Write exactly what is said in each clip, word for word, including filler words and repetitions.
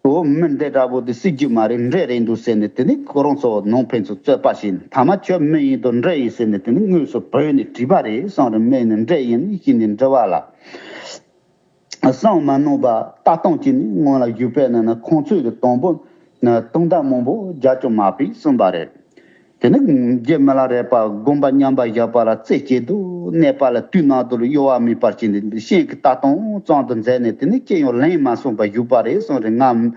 འོ་མི་འདི་འདྲ་པོ་དེ་སྲིད་རྒྱུ་མ་རེད། འདྲེ་རེད་འདུག་ཟེར་ནས་དེ་ནི་ཁོ་རང་ཚོ་ནང་ཕན་ཚུན་རྩོད་པ་བྱས་ནས། ཐ་མ་ཁྱོད་མི་ཡིན་དང་འདྲེ་ཡིན་ཟེར་ནས་དེ་ནི་དངོས་སུ་བོས་ནས་དྲིས་པ་རེད་གསུངས་རེད། མི་ནི་འདྲེ་ཡིན་ནི་ཤི་ནས་འདྲི་བ་ལ། གསང་མ་གནང་བ་ལྟ་སྟངས་ཀྱིས་ནི་སྔོན་ལ་བཞུགས་པའི་ནང་ན་ཁོང་ཚོས་ཀྱི་དང་པོ་ན་དུང་བརྡ་མང་པོ་རྒྱག་ཀྱང་མ་ཕིག་གསུངས་པ་རེད། དེ་ནི་རྗེ་མི་ལ་རས་པ་དགོངས་པ་མཉམ་པར་བཞག་པ་ལ་རྩེ་གཅིག་ཏུ་གནས་པ་ལ་དུས་ནམ་དུ་ལ་གཡོ་བ་མེད་པར་བྱས་ནས་ཤིང་གི་ལྟ་སྟངས་ཙམ་དུ་མཛད་ནས། དེ་ནི་ཅི་ཡང་ལན་མ་གསུངས་པར་བཞུགས་པ་རེད་གསུངས་རེད། ང་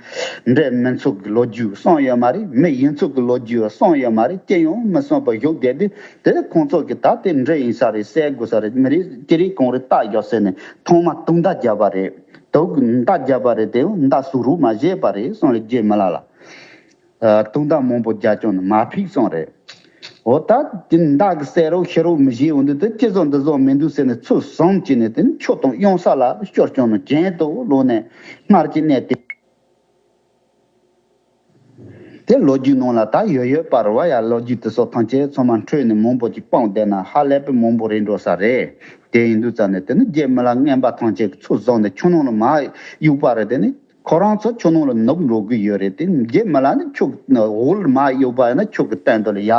འདྲེ་མིན་ཚུལ་གྱི་ལོ་རྒྱུས་གསུངས་ཡོད་མ་རེད། མི་ཡིན་ཚུལ་གྱི་ལོ་རྒྱུས་གསུངས་ཡོད་མ་རེད། ཅི་ཡང་མི་གསུངས་པར་བཞུགས་བསྡད་དུས། དེ་ཁོང་ཚོ་གིས་ད་དེ་འདྲེ་ཡིན་ས་རེད། བསད་དགོས་ས་རེད། མི་རེད། ཅི་རེད། གང་རེད། རྟ་རྒྱག་ཟེར་ནས་ཐོག་མ་དུང་བརྡ་བརྒྱབ་པ་རེད། དུང་བརྡ་བརྒྱབ་པ་རེད། དེ་ཡང་མདའ་སུ་རུ་མ་བཞེས་པ་རེད་གསུངས་རེད། རྗེ་མི་ལ་ལ། ཨ། དུང་བརྡ་མང་པོ་རྒྱག་ཀྱང་ནི་མ་ཕིག་གསུངས་རེད། འོ་ད་དེ་མདའ་གི་བསད་རོགས་ཤི་རོགས་མི་བཞེས་འོང་དུས། དེ་ཅི་བཟོ་འདི་བཟོ་མི་འདུག་ཟེར་ནས་ཚུར་བཟུང་བྱས་ནས་དེ་ནི་ཆུ་དང་གཡུང་ས་ལ་སྐྱོར་ཀྱང་ནི་གྱེན་དུ་ལོག་ནས་སྔར་གྱི་གནས་དེ། དེ་ལོ་རྒྱུས་ནང་ལ་ད་ཡོད་ཡོད་པ་རེད་བ། ཡ། ལོ་རྒྱུས་དེ་ཚོ་ཐམས་ཅད་ཚང་མ་འཕྲོས་ནས་མང་པོ་ཅིག་སྤུངས་བསྡད་ན་ཧ་ལས་པའི་མང་པོ་རེད་འགྲོ་ས་རེད། དེ་ཡིན་དུས་ཙམ་ནས་དེ་ནི་རྗེ་མི་ལ་རྔན་པ་ཐམས་ཅད་ཀྱིས་ཚུར་བཟུང་ནས་ཆུ་ནང་ལ་མར་གཡུགས་པ་རེད། དེ་ནི་ཁོ་རང་ཚོ་ཆུ་ནང་ལ་ནུབ་འགྲོ་གི་ཡོད་རེད། དེ་རྗེ་མི་ལ་ནི་ཆུ་འོག་ལ་མར་གཡུགས་པ་ཡིན་ན་ཆུ་གི་སྟེང་དུ་ལ་ཡ།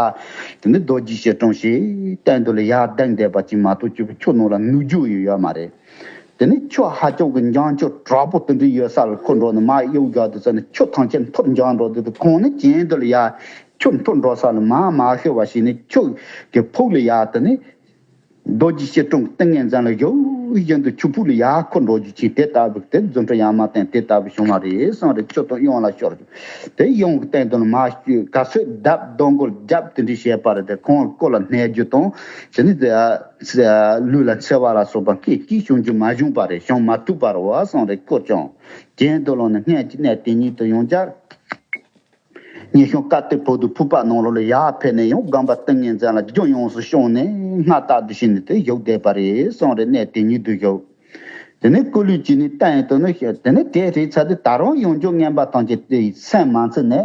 དེ་ནི་རྡོ་རྗེ་སྐྱིལ་ཀྲུང་ཞིག་སྟེང་དུ་ལ་ཡ་ལྡིང་བསྡད་པ་ཅིག་མ་གཏོགས་ཆུ་ཆུ་ནང་ལ་ནུབ་རྒྱུ་ཡོད་ཡོད་མ་རེད། དེ་ནི་ཆུ་ཧ་ཅང་གི་འགྱངས་ཆུ་དྲག་པོ་དེ་འདྲ་ཡོད་ས་ལ་ཁོ་འགྲོ་ནས་མར་གཡུག་རྒྱག་དུས་ཙམ་ནས་ཆུ་ཐམས་ཅད་འཐོར་འགྱངས་འགྲོ་དུས། ཁོང་ནི་གྱེན་དུ་ལ་ཡ་ཆུ་འཐོར་འགྲོ་ས་ལ་མར་མ་ཤོར་བ་ཞིག་ནས་ཆུ་གི་ཕུག་ལ་ཡ། དེ་ནི་རྡོ་རྗེ་སྐྱིལ་ཀྲུང་ཏིང་ངེ་འཛིན་ལ་གཡུག་བཞིན་དུ་ཆུ་ཕུག་ལ་ཡ་འཁོར་འགྲོ་རྒྱུ་ཅིག་དེ་ལྟ་བུ་དེ་རྫུ་འཕྲུལ་ཡ་མ་བསྟན་དེ་ལྟ་བུ་བྱུང་བ་རེད་གསུངས་རེད། ཆུ་དང་གཡུང་ལ་ཤོར་རྒྱུ་དེ། གཡུང་གི་སྟེང་དུ་ལ་མར་ག་ཚོད་བརྡབ་རྡོ་མགོ་བརྒྱབ་དེ་འདྲ་བྱས་པ་རེད། དེ་ཁོང་སྐུ་ལ་གནས་རྒྱུ་དང་དེ་ནི། ལུས་ལ་འཚེ་བ་ལ་སོགས་པ་སྐད་ཅིག་བྱུང་རྒྱུ་མ་བྱུང་པ་རེད། བྱུང་མ་ཐུབ་པ་རེད་བ་གསུངས་རེད། ཁོ་ཀྱང་གྱེན་དུ་ལོག་ནས་སྔོན་གྱི་གནས་དེ་ཉིད་དུ་ཡང་བསྐྱར། ཉི་ཤུ་ཀ་ཏི་བོ་དུ་ཕུ་པ་ནང་ལོགས་ལ་ཡར་ཕེབས་ནས་ཡང་སྒོམ་པ་ཏིང་ངེ་འཛིན་ལ་རྒྱུན་ཡོངས་སུ་བྱུང་ནས་སྔར་ལྟར་དུ་བྱས་ནས་དེ་བཞུགས་བསྡད་པ་རེད་གསུངས་རེད། གནས་དེ་ཉིད་དུ་བཞུགས། དེ་ནས་སྐུ་ལུས་ཀྱི་ནི་སྟེང་དུ་ནི་ཤི། དེ་ནས་དེ་རེད་ཚར་དུས་ད་རུང་ཡང་བསྐྱར་རྔན་པ་ཐམས་ཅད་དེ་སེམས་མ་ཚིམ་ནས་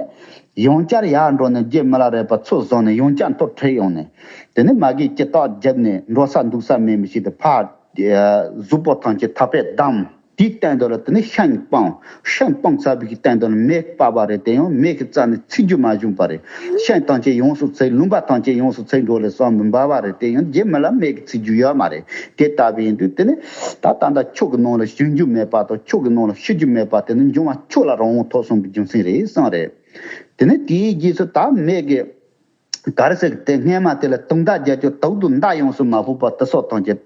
ཡང་བསྐྱར་ཡར་འགྲོ་ནས་རྗེ་མི་ལ་རས་པ་ཚུར་བཟུང་ནས་ཡང་བསྐྱར་འཐོར་འཁྲིད་ཡོང་ནས། དེ་ནས་མ་གིའི་སྐྱི་ལྟག་བརྒྱབ་ནས་འགྲོ་ས་འདུག་ས་མེད་མི་ཞིག་ཏུ་ཕར་གཟུགས་པོ་ཐམས་ཅད་ཐག་པས་བསྡམས། དེའི་སྟེང་དུ་ལ་དེ་ནས་ཤིང་སྤུངས། ཤིང་སྤུངས་ཚར་བའི་སྟེང་དུ་ལ་མེ་སྤར་བ་རེད། དེ་ཡང་མེ་གི་རྩ་ནས་ཚིག་རྒྱུ་མ་བྱུང་པ་རེད། ཤིང་ཐམས་ཅད་ཡོངས་སུ་ཚིག་ལུང་པ་ཐམས་ཅད་ཡོངས་སུ་ཚིག་འགྲོ་ལས་བསམ་པའི་འབར་བ་རེད། དེ་ཡང་རྗེ་མི་ལ་མེ་གི་ཚིག་རྒྱུ་ཡོད་མ་རེད། དེ་ལྟ་བུ་ཡིན་དུས་དེ་ནི་ད་ད་ལྟ་ཆུ་གི་ནང་ལ་ཞུན་རྒྱུ་མེད་པ་དང་ཆུ་གི་ནང་ལ་ཤི་རྒྱུ་མེད་པ་དེ་ནི་འབྱུང་བ་ཆུ་ལ་རང་དབང་ཐོབ་སོང་བའི་རྒྱུ་མཚན་རེད་གསུངས་རེད། དེ་ནི་དེའི་རྗེས་སུ་ད་མེ་གི་ག་རེ་ཟེར་དེ་སྔས་མ་དེ་ལ་དུང་བརྡ་རྒྱག་རྒྱུ་དུག་དང་མདའ་ཡོངས་སུ་མ་ཕོག་པ་དེ་སོགས་ཐམས་ཅད་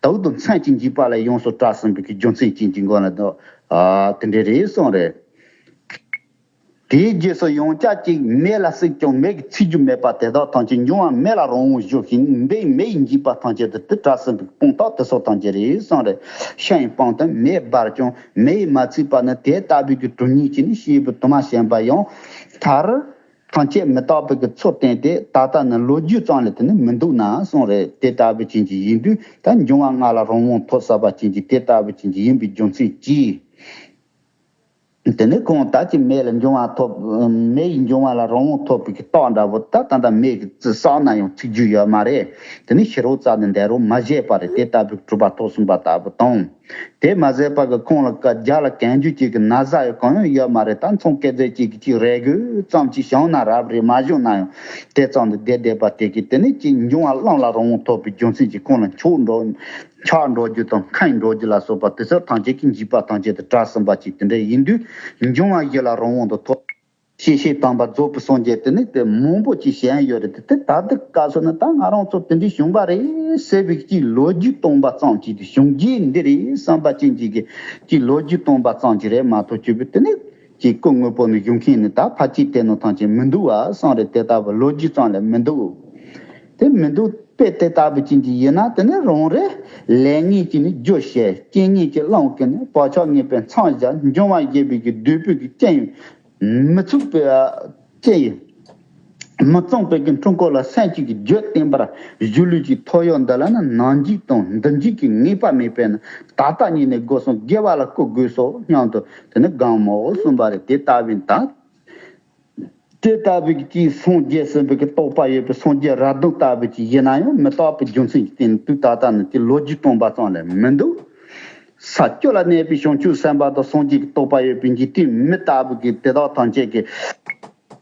དུག་དང་མཚོན་གྱིས་འཇིགས་པ་ལས་ཡོངས་སུ་བྲལ་ཟིན་པའི་རྒྱུ་མཚན་ཅན་གྱི་མགོ་ལ་དུ་ཨ་དེ་འདྲ་རེད་གསུངས་རེད། དེའི་རྗེས་སུ་ཡང་བསྐྱར་ཅིག་མེ་ལ་བསྲེགས་ཀྱང་མེ་གི་ཚིག་རྒྱུ་མེད་པ་དེ་དག་ཐམས་ཅད་འབྱུང་བ་མེ་ལ་རང་དབང་བཞུགས་ཤིང་འདི་མེ་ཡིས་འཇིགས་པ་ཐམས་ཅད་དུ་དེ་བྲལ་ཟིན་པའི་དཔང་རྟགས་དེ་སོགས་ཐམས་ཅད་རེད་གསུངས་རེད། ཤིང་སྤུངས་དང་མེ་འབར་ཀྱང་མེ་ཡིས་མ་ཚིག་པ་ནི་དེ་ལྟ་བུའི་གི་གྲུབ་བརྙེས་ཀྱི་ནི་སྐྱེས་བུ་དུ་མ་བྱོན་པ་ཡང་མཐར། ཐམས་ཅད་མི་རྟག་པའི་གི་ཚུལ་བསྟན་ཏེ་ད་ལྟ་ནི་ལོ་རྒྱུས་ཙམ་ལས་དེ་ནི་མི་འདུག་ན་གསུངས་རེད། དེ་ལྟ་བུ་ཅན་གྱི་ཡིན་དུས་ད་འབྱུང་བ་ལྔ་ལ་རང་དབང་ཐོབ་ཟབ་པ་ཅན་གྱི་དེ་ལྟ་བུ་ཅན་གྱི་ཡིན་པའི་རྒྱུ་མཚན་གྱིས། དེ་ནི་གང་ལྟར་གྱི་མེ་ལ་འབྱུང་བ་ཐོབ། མེ་ཡིས་འབྱུང་བ་ལ་རང་དབང་ཐོབ་པའི་གི་རྟགས་འདྲ་བོ་ད་ད་ལྟ་མེ་གི་རྩི་བསགས་ན་ཡང་ཚིག་རྒྱུ་ཡོད་མ་རེད། དེ་ནི་ཤི་རོ་རྩ་ནས་འདས་རོ་མ་བྱས་པ་རེད། དེ་ལྟ་བུའི་གྲུབ་པ་ཐོབ་ཟིན་པ་ལྟ་བུ་དང་། དེ་མ་ཟད་པ་གི་ཁོང་ལ་བཀའ་རྒྱ་ལ་གན་རྒྱུ་ཅིག་གི་ན་ཟ་ཡི་གང་ཡང་ཡོད་མ་རེད། ད་མཚུངས་སྐད་ཚད་ཅིག་གི་ཅིག་རེ་དགོས་ཙམ་ཅིག་བྱུང་ན་རབ་རེད། མ་བྱུང་ན་ཡང་དེ་ཙམ་དུ་བསྡད་བསྡད་པ་དེ་གིས་དེ་ནི་ཅིག་འབྱུང་བ་གླང་ལ་རང་དབང་ཐོབ་པའི་རྒྱུ་མཚན་གྱིས་ཁོང་ལ་འཆག་འགྲོ་འཆག་འགྲོ་རྒྱུ་དང་ཁེངས་འགྲོ་རྒྱུ་ལ་སོགས་པ་དེ་ཚོ་ཐམས་ཅད་ཀྱི་འཇིགས་པ་ཐམས་ཅད་དུ་བྲལ་ཟིན་པ་ཅིག་དེ་འདྲ་ཡིན་དུས་འབྱུང་བ་བཞི་ལ་རང་དབང་དུ་ཐོབ། ཤེས་བྱའི་དམ་པ་རྫོགས་པའི་སངས་རྒྱས་དེ་ནི་དེ་མང་པོ་ཅིག་བྱོན་ཡོད་རེད། དེ་དེ་ད་ལྟའི་སྐབས་སུ་ནི་ད་ང་རང་ཚོ་དེ་འདྲའི་བྱུང་བ་རེད་ཟེར་བའི་ཅིག་ལོ་རྒྱུས་སྟོན་པ་ཙམ་ཅིག་དེ་བྱུང་རྒྱུ་འདི་རེད་བསམ་པ་ཅན་ཅིག་གི་ཅིག་ལོ་རྒྱུས་སྟོན་པ་ཙམ་ཅིག་རེད་མ་གཏོགས་ཅིག་དེ་ནི་ཅིག་སྐུ་དངོས་པོ་ནས་བཞུགས་མཁན་ནི་ད་ཕལ་ཆེར་དེ་ནང་ཐམས་ཅད་མི་འདུག་བ་བསམ་རེད། དེ་ལྟ་བུ་ལོ་རྒྱུས་ཙམ་ལས་མི་འདུག་དེ་མི་འདུག་པས་དེ་ལྟ་བུ་ཅན་ཅིག་ཡིན་ན་དེ་ནི་རང་རེ་ལས་ངན་གྱི་ནི་རྒྱུ་བཤད། རྐྱེན་ངན་གྱི་བླངས་ཀྱི་ནི་བག་ཆགས་ངན་པའི་མཚམས་བཞག་འབྱུང་བ་བཞི་པའི་གི་བདུད་པོའི་གི་རྐྱེན་ཡིན། མི་ཚུགས་པའི་ཅི་ཡིན། མི་གཙང་པའི་གི་འཁྲུལ་འཁོར་ལ་སེམས་ཅན་གྱི་རྒྱུད་བསྟན་པར་གཞུ་ལུས་ཀྱི་ཐོ་ཡོག་འདི་ལ་ནི་ནང་འཇིག་དང་འདི་འཇིག་གི་ངེས་པ་མེད་པས་ན་ད་ལྟ་ཉིད་ནས་སྒོ་གསུམ་དགེ་བ་ལ་བཀོལ་དགོས་སོ་སྙམ་དུ་དེ་ནི་དགའ་མོ་གསུངས་པ་རེད། དེ་ལྟ་བུའི་ད་དེ་ལྟ་བུའི་གི་སངས་རྒྱས་ཟིན་པའི་གི་རྟོགས་པ་ཡོད་པའི་སངས་རྒྱས་རབ་གདོན་ལྟ་བུ་ཅིག་ཡིན་ན་ཡང་མི་རྟག་པའི་རྒྱུ་མཚན་གྱི་སྟེང་དུ་ད་ལྟ་ནི་དེ་ལོ་རྒྱུས་སྟོན་པ་ཙམ་ལས་མི་འདུག་ས་བཅུ་ལ་གནས་པའི་བྱང་ཆུབ་སེམས་དཔའ་དང་སངས་རྒྱས་ཀྱི་རྟོགས་པ་ཡོད་པའི་འཇིག་རྟེན་མི་ལྟ་བུ་གི་དེ་དག་ཐམས་ཅད་ཀྱི་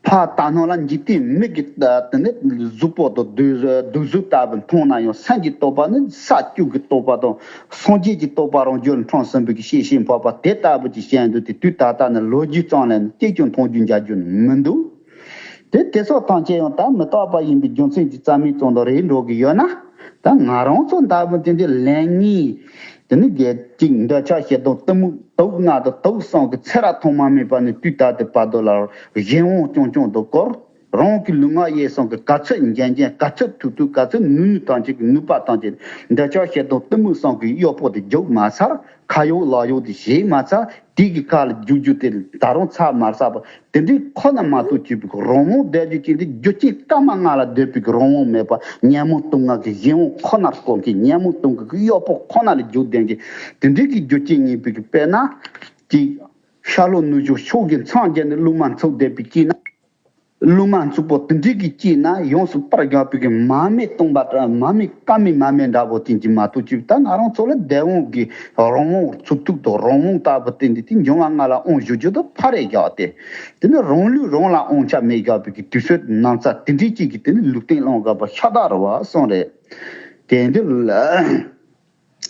ཕར་ལྟ་སྣང་ལ་འཇིག་རྟེན་མི་གི་དེ་ནི་གཟུགས་པོ་དང་གདུག་གདུག་གཟུགས་ལྟ་བུ་མཐོང་ན་ཡང་སེམས་ཀྱི་རྟོགས་པ་ནི་ས་བཅུ་གི་རྟོགས་པ་དང་སངས་རྒྱས་ཀྱི་རྟོགས་པ་རང་རྒྱུད་ལ་འཁྲུངས་ཟིན་པའི་གི་ཤེས་བཞིན་འཕགས་པ་དེ་ལྟ་བུ་ཅིག་བཞིན་དུ་དེ་དུས་ད་ལྟ་ནི་ལོ་རྒྱུས་ཙམ་ལས་ནི་གཅིག་ཀྱང་མཐོང་རྒྱུ་མཇལ་རྒྱུ་ནི་མི་འདུག་དེ་དེ་སོགས་ཐམས་ཅད་ཡང་ད་མི་རྟག་པ་ཡིན་པའི་རྒྱུ་མཚན་གྱིས་རྩ་མེད་ཙམ་དུ་རེད་འགྲོ་གི་ཡོད་ན། ད་ང་རང་ཚོ་འདྲ་པོ་དེ་འདྲའི་ལས་ངན་དེ་ནི་བརྒྱད་ཅིག་འདོད་ཆགས་ཞེ་སྡང་གཏི་མུག་དུག་ལྔ་དང་དུག་གསུམ་གྱི་ཚེ་རབས་ཐོག་མ་མེད་པ་ནས་དུས་ད་ལྟའི་བར་དུ་ལ་གཞན་དབང་རྐྱང་རྐྱང་དུ་བསྐོར། རང་གི་ལུས་ངག་ཡིད་གསུམ་གྱི་ག་ཚོད་འཇོན་འཇོན་ག་ཚོད་ཐུབ་ཐུབ་ག་ཚོད་ནུས་ཐམས་ཅད་ཀྱི་ནུས་པ་ཐམས་ཅད་འདོད་ཆགས་ཞེ་སྡང་གཏི་མུག་གསུམ་གྱི་གཡོག་པོ་དེ་རྒྱུག་མ་ཚར། ཁ་གཡོག་ལག་གཡོག་དེ་བྱེད་མ་ཚར། དེ་གི་ཁ་ལ་རྒྱུག་རྒྱུ་དེ་ད་རུང་ཚར་མ་ཚར་བ། དེ་འདྲའི་ཁོ་ན་མ་གཏོགས་བྱེད་པའི་རང་དབང་བསྡད་རྒྱུ་ཅན་དེ་རྒྱུ་རྐྱེན་སྐར་མ་ལྔ་ལ་སྡོད་པའི་རང་དབང་མེད་པ། ཉོན་མོངས་དུག་ལྔ་གི་གཞན་དབང་ཁོ་ནར་བསྐོར་མཁན། ཉོན་མོངས་དུག་ལྔ་གི་གཡོག་པོ་ཁོ་ན་ལ་རྒྱུག་བསྡད་མཁན། དེ་འདྲའི་གི་རྒྱུ་རྐྱེན་ངན་པའི་གི་དཔེར་ན། གཅིག་ཤར་ལྷོ་ནུབ་བྱང་ཕྱོགས་ཀྱི་མཚམས་བརྒྱད་ནས་རླུང་མ་འཚུབ་བསྡད་པའི་དཀྱིལ་ན། རླུང་མ་འཚུབ་པོ་དེ་འདྲའི་གི་དཀྱིལ་ན་ཡོངས་སུ་སྤར་རྒྱག་པའི་གི་མར་མེ་སྟོང་པ་འདྲ། མར་མེ་སྐར་མའི་མར་མེ་འདྲ་པོ་ཅན་གྱི་མ་གཏོགས་ཅིག་ད་ང་རང་ཚོ་ལ་བདེན་དབང་གི་རང་དབང་འཚུབ་ཐུབ་དང་རང་དབང་ལྟ་བུ་དེ་འདི་དེ་འབྱུང་བ་ལྔ་ལ་དབང་ཞུ་རྒྱུ་དང་ཕ་རེ་བཞག་སྟེ། དེ་ནི་རང་ལུས་རང་ལ་དབང་ཆ་མེད་བཞག་པའི་གི་དུས་ཚོད་ནམ་ཚ་དེ་འདྲའི་ཅིག་གི་དེ་ནི་ལུས་རྟེན་བླང་དགོས་པ་ཤ་སྟག་རེད་བ་གསུངས་རེད། དེ་འདི་ལ།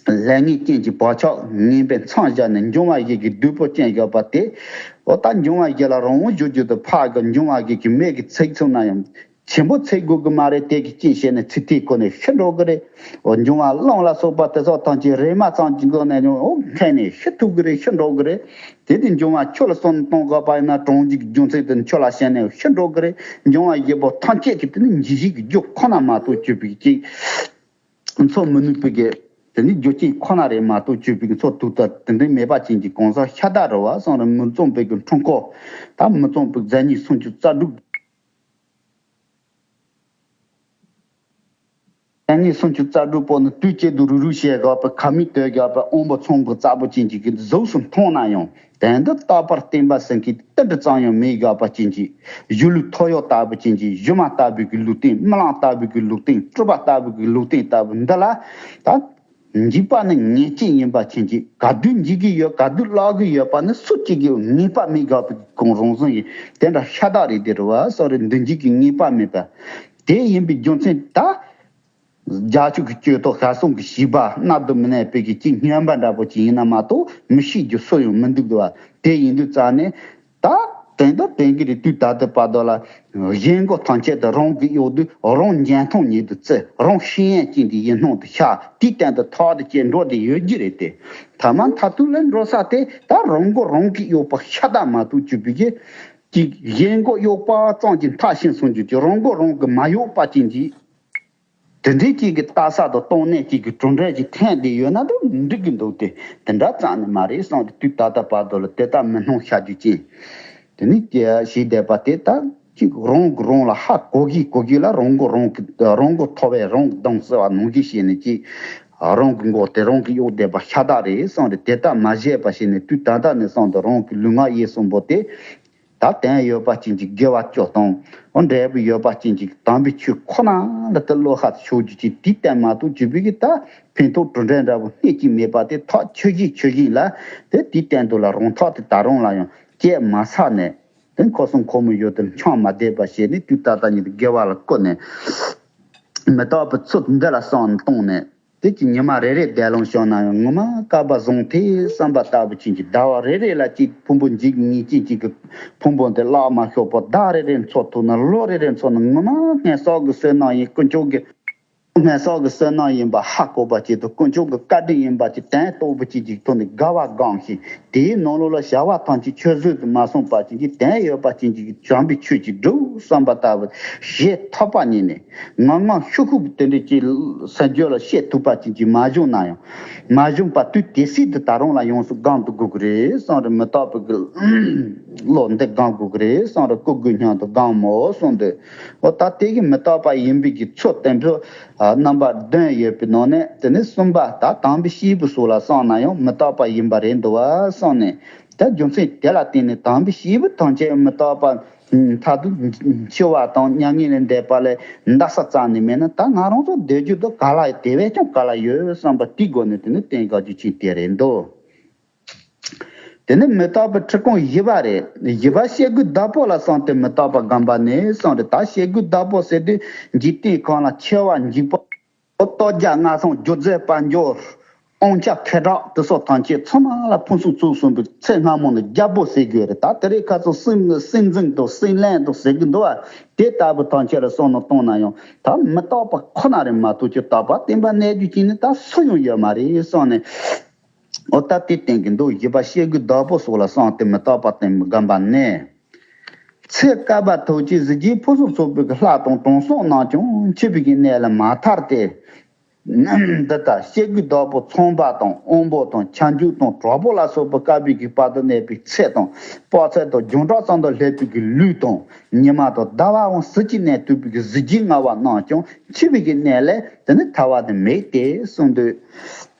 ལས་ངན་རྐྱེན་གྱི་བག་ཆགས་ངན་པའི་མཚམས་བཞག་ནས་འབྱུང་བ་བཞི་གི་སྡུག་པོ་ཅན་བཞག་པ་དེ། འོ་ད་འབྱུང་བ་བཞི་ལ་རང་དབང་ཞུ་རྒྱུ་དང་ཕ་གི་འབྱུང་བ་བཞི་གི་མེ་གི་ཚིག་ཚུགས་ན་ཡང་ཆེན་པོ་ཚིག་དགོས་ཀྱི་མ་རེད། དེ་གི་རྐྱེན་བྱས་ནས་ཚིག་དེའི་སྒོ་ནས་ཤི་འགྲོ་གི་རེད། འོ་འབྱུང་བ་རླུང་ལ་སོགས་པ་དེ་སོགས་ཐམས་ཅད་རེམ་མ་ཙམ་གྱི་སྒོ་ནས་ཡང་འོ་འཁྱེར་ནས་ཤི་ཐུབ་ཀྱི་རེད། ཤི་འགྲོ་གི་རེད། དེ་དེ་འབྱུང་བ་ཆུ་ལ་སོགས་ནས་གཏོང་དགོས་པ་ཡིན་ན་གྲང་འཇིག་རྒྱུ་མཚན་དེ་ཆུ་ལ་ཞེན་ནས་ཤི་འགྲོ་གི་རེད། འབྱུང་བ་བཞི་པོ་ཐམས་ཅད་ཀྱི་དེ་ནི་འཇིགས་བྱེད་ཀྱི་རྒྱུ་ཁོ་ན་མ་གཏོགས་གཅིག་པུ་གཅིག་འཚོ་མི་ནུས་པའི་གི། དེ་ནི་རྒྱུ་རྐྱེན་ཁོ་ན་རེད་མ་གཏོགས་གཅིག་པུ་གི་འཚོ་ཐུབ་ཐབས་དེ་འདྲའི་མེད་པ་ཅན་གྱི་གང་ཟག་ཤ་སྟག་རེད་བ་གསུངས་རེད། མི་རྩོམ་པའི་གི་འཁྲུལ་འཁོར། ད་མི་རྩོམ་པའི་མཛད་ནི་སུམ་ཅུ་རྩ་དྲུག་མཛད་ནི་སུམ་ཅུ་རྩ་དྲུག་པོ་ནི་དུས་གཅིག་ཏུ་རུ་རུ་བྱས་དགོས་པའི་ཁ་མིག་ལྟོས་དགོས་པའི་དབང་པོ་ཚང་གི་རྩ་བོ་ཅན་གྱི་གི་གཟུགས་སུ་མཐོང་ན་ཡང་། དོན་དུ་རྟག་པར་བརྟན་པ་ཟིན་མཁན་ཏིལ་འབྲུ་ཙམ་ཡང་མེད་བཞག་པ་ཅན་གྱི། གཞུ་ལུས་ཐོ་ཡོག་ལྟ་བུ་ཅན་གྱི་གཞུ་མ་ལྟ་བུའི་གི་ལུས་རྟེན། རྨི་ལམ་ལྟ་བུའི་གི་ལུས་རྟེན། སྤྲུལ་པ་ལྟ་བུའི་གི་ལུས་རྟེན་ལྟ་བུ་འདི་ལ། ད་འཇིགས་པ་ནི་ངེས་ཅན་ཡིན་པ་ཅན་གྱི། ག་དུས་འཇིགས་ཀྱི་ཡོད། ག་དུས་བརླག་གི་ཡོད་པ་ནི་སུ་གཅིག་གིས་ངེས་པ་མེད་བཞག་པའི་གི་གང་རང་བཟང་ཡིན། དེ་འདྲ་ཤ་སྟག་རེད། དེ་རེད་བ་སོགས་རེད། འདི་འཇིགས་ཀྱི་ངེས་པ་མེད་པ། དེ་ཡིན་པའི་རྒྱུ་མཚན་ད། རྒྱ་ཆོས་ཀྱི་སྤྱོད་ཐོག་ཤ་ཟུང་གི་བྱིས་པ་གནད་དུ་མི་གནས་པའི་གི་ཅིག་སྨྱོན་པ་འདྲ་པོ་ཅིག་ཡིན་ན་མ་གཏོགས་མི་ཤེས་རྒྱུ་སུ་ཡང་མི་འདུག་ལ། དེ་ཡིན་དུས་ཙང་ནས་ད་དོན་དུ་དོན་གྱི་རེད། དུས་ད་ལྟའི་བར་དུ་ལ་གཞན་མགོ་ཐམས་ཅད་དུ་རང་གི་གཡོག་དུས་རང་འཇོན་ཐང་ཉིད་དུ་བརྩི། རང་ཤེས་ཡོན་ཅན་དུ་ཡིད་སྣང་དུ་ཤར། དེའི་སྟེང་དུ་ཐོག་ཏུ་སྐྱེ་འགྲོ་དེ་ཡོད་རྒྱུ་རེད་དེ། ཐ་མ་མཐར་ཐུག་ལ་འགྲོ་ས་དེ་ད་རང་མགོ་རང་གི་གཡོག་པ་ཤ་སྟག་མ་གཏོགས་གཅིག་པུ་གི་ཅིག་གཞན་མགོ་གཡོག་པ་ཙམ་གྱི་མཐའ་ཕྱིན་སོང་རྒྱུ་ཅིག་རང་མགོ་རང་གི་མ་གཡོག་པ་ཅན་གྱི། དེ་འདྲའི་ཅིག་གི་ལྟ་ས་དང་གཏོང་གནས་ཅིག་གི་གྲུབ་འབྲས་ཅིག་ཐོན་བསྡད་ཡོད་ན་ད་འགྲིག་གི་འདུག་སྟེ། དེ་འདྲ་ཙམ་ནི་མ་རེད་བསམ་སྟེ་དུས་ད་ལྟ་བར་དུ་ལ་དེ་ལྟར་མི་སྣང་བྱ་རྒྱུ་ཅན། དེ་ནི་ཞེས་བསྡད་པ་དེ་ད་ཅིག་རང་གིས་རང་ལ་ཧ་གོ་གི་གོ་གི་ལ་རང་མགོ་རང་གི་རང་མགོ་ཐོ་བས་རང་གདོང་ཟེར་བ་ནང་བཞིན་བྱས་ནས་ཅིག་རང་གི་མགོ་དེ་རང་གིས་གཡོག་བསྡད་པ་ཤ་སྟག་རེད་བསམ་སྟེ། དེ་ལྟར་མ་བྱས་པ་བྱས་ནས་དུས་ད་ལྟ་ནས་བཟུང་སྟེ་རང་གི་ལུས་ངག་ཡིད་གསུམ་པོ་དེ། ད་དོན་ཡོད་པ་ཅན་གྱི་དགེ་བ་བཅུ་དང་། འོ་འབྲས་བུ་ཡོད་པ་ཅན་གྱི་དམ་པའི་ཆོས་ཁོ་ན་ལ་དེ་བློ་ཁ་ཕྱོགས་རྒྱུ་ཅིག་དེའི་སྟེང་མ་གཏོགས་གཅིག་པུ་གི་ད་ཕན་ཐོགས་གྲུབ་འབྲས་འདྲ་པོ་སྣེ་གཅིག་མེད་པ་དེ་ཐག་ཆོད་བཞིན་ཆོད་བཞིན་ལ། དེ་དེའི་སྟེང་དུ་ལ་རང་ཐག་དེ་ད་རུང་ལ་ཡང་བཅད་མ་ཚར་ནས། དེ་འཁོར་གསུམ་འཁོར་མོ་ཡོད་དེ་འཆང་མ་བསྡད་པ་བྱས་ནས་དུས་ད་ལྟ་ཉིད་དུ་དགེ་བ་ལ་བཀོད་ནས། མི་རྟག་པའི་ཚུལ་འདི་ལ་བསམ་བཏང་ནས། དེ་གི་ཉི་མ་རེ་རེ་བསྡད་ལོང་བྱུང་ན་ཡང་ངོ་མ་སྐལ་པ་བཟང་ཐལ་བསམ་པ་ལྟ་བུ་ཅན་གྱི། ཟླ་བ་རེ་རེ་ལ་གཅིག་ཕུང་པོ་འཇིག་ངེས་ཅན་གཅིག་གི་ཕུང་པོ་འདི་བརླག་མ་ཤོར་བར་ཟླ་རེ་རེ་འཚོ་ཐུབ་ན། ལོ་རེ་རེ་འཚོ་ན་ངོ་མ་སྔོན་བསགས་ཀྱི་བསོད་ནམས་ཡིན། དཀོན་མཆོག་གི་སྔོན་བསགས་ཀྱི་བསོད་ནམས་ཡིན་པ་ཧ་གོ་བ་ཅིག་དང་། དཀོན་མཆོག་གི་བཀའ་དྲིན་ཡིན་པ་ཅིག་དོན་རྟོགས་པ་ཅིག་ཅིག་ཐོག་ནས་དགའ་བ་སྒོམ་ཞིང་། དེའི་ནང་ལོགས་ལ་བྱ་བ་ཐམས་ཅད་ཆུད་ཟོས་སུ་མ་སོང་བ་ཅན་གྱི་དོན་ཡོད་པ་ཅན་གྱི་བྱམས་པའི་ཆོས་ཅིག་སྒྲུབ་བསམ་པ་ལྟ་བུ་ཞེ་ཐག་པ་ཉིད་ནས། ངང་ངམ་ཤུགས་ཤུགས་དེ་འདྲ་ཅིག་སེམས་རྒྱུད་ལ་བཤད་ཐུབ་པ་ཅིག་ཅིག་མ་བྱུང་ན་ཡང་། མ་བྱུང་བར་དུས་དེ་སྲིད་དུ་ད་རུང་ལ་ཡོངས་སུ་སྒོམ་དུ་དགོས་ཀྱི་རེད་བསམ་རེད། མི་རྟག་པའི་གི་བློ་འདི་སྒོམ་དགོས་ཀྱི་རེད་བསམ་རེད། སྐུ་དགོས་སྙམ་དུ་སྒོམ་མོ་གསུངས་ཏེ། འོ་ད་དེ་གི་མི་རྟག་པ་ཡིན་པའི་གི་ཚུལ་བསྟན་པའི་རྣམ་པ་བདུན་ཡོད་པའི་ནང་ནས་དེ་ནི་གསུམ་པ་ད་དམ་པའི་སྐྱེས་བུ་སོགས་ལ་བསམ་ན་ཡང་མི་རྟག་པ་ཡིན་པ་རེད་འདུག་བ་བསམ་ནས། ད་རྒྱུ་མཚན་དེ་ལ་བརྟེན་ནས་དམ་པའི་སྐྱེས་བུ་ཐམས་ཅད་མི་རྟག་པ། མཐར་ཐུག་འཆི་བ་དང་མྱ་ངན་ལས་འདས་པ་ལས་འདའ་ས་རྩ་ནས་མེད་ན། ད་ང་རང་ཚོ་སྡོད་རྒྱུ་དང་ག་ལ་དེ་བས་ཀྱང་ག་ལ་ཡོད་བསམ་པ་དེའི་སྒོ་ནས་དེ་ནི་བསྟན་དགོས་རྒྱུ་ཅིག་དེ་རེད་འདུག་དེ་ནི་མི་རྟག་པའི་འཁྲུལ་སྐོང་བཞི་པ་རེད། བཞི་པ་སྐྱེ་དགུའི་བདག་པོ་ལ་སོགས་ཏེ་མི་རྟག་པ་སྒོམ་པ་ནི་གསུངས་རེད། ད་སྐྱེ་དགུའི་བདག་པོ་ཟེར་དུས་འཇིག་རྟེན་ཁམས་ལ་འཆི་བ་འཇིག་པ། ལྟོ་ལྗགས་ངན་སོང་སྒྱུ་རྩལ་དཔལ་འབྱོར། དབང་ཆ་ཁེ་གྲགས་དེ་སོགས་ཐམས་ཅད་ཚང་མ་ལ་ཕུན་སུམ་ཚོགས་ཟིན་པའི་ཚེ་སྔ་མོ་ནི་རྒྱལ་པོ་ཟེར་དགོས་རེད། ད་དེ་རིང་ཁ་སང་སྲིད་སྲིད་འཛིན་དང་སྲིད་བློན་དང་ཟེར་གི་འདུག་བ། དེ་ལྟ་བུ་ཐམས་ཅད་ལ་བསམ་བློ་བཏང་ན་ཡང་ད་མི་རྟག་པ་ཁོ་ན་རེད་མ་གཏོགས་ཀྱི་རྟག་པ་བརྟན་པ་གནས་རྒྱུ་ཅིག་ནི་ད་སུ་ཡང་ཡོད་མ་རེད་བསམ་ནས། འོ་ད་དེ་བསྟན་གི་འདུག་བཞི་པ་སྐྱེ་དགུའི་བདག་པོ་སོགས་ལ་སོགས་ཏེ་མི་རྟག་པ་བརྟན་པ་སྒོམ་པ་ནི། ཚེ་བསྐལ་པ་ཐུག་ཅིང་གཟི་བརྗིད་ཕུན་སུམ་ཚོགས་པའི་ལྷ་དང་དྲང་སྲོང་རྣམས་ཀྱང་འཆི་བའི་གནས་ལས་མ་ཐར་ཏེ། འདི་ལྟར་སྐྱེ་དགུའི་བདག་པོ་ཚངས་པ་དང་དབང་པོ་དང་བྱང་ཆུབ་དང་དྲག་པོ་ལ་སོགས་པ་བསྐལ་པའི་གི་བར་དུ་གནས་པའི་ཚེ་དང་དཔག་ཚད་དང་རྒྱང་གྲགས་ཙམ་དུ་སླེབས་པའི་གི་ལུས་དང་ཉི་མ་དང་ཟླ་བའང་གཟི་བརྗིད་གནས་ཐུབ་པའི་གི་གཟི་བརྗིད་མངའ་བ་རྣམས་ཀྱང་འཆི་བའི་གི་གནས་ལས་དེ་ནི་ཐར་བ་ནི་མེད་དེ་གསུངས་འདུག་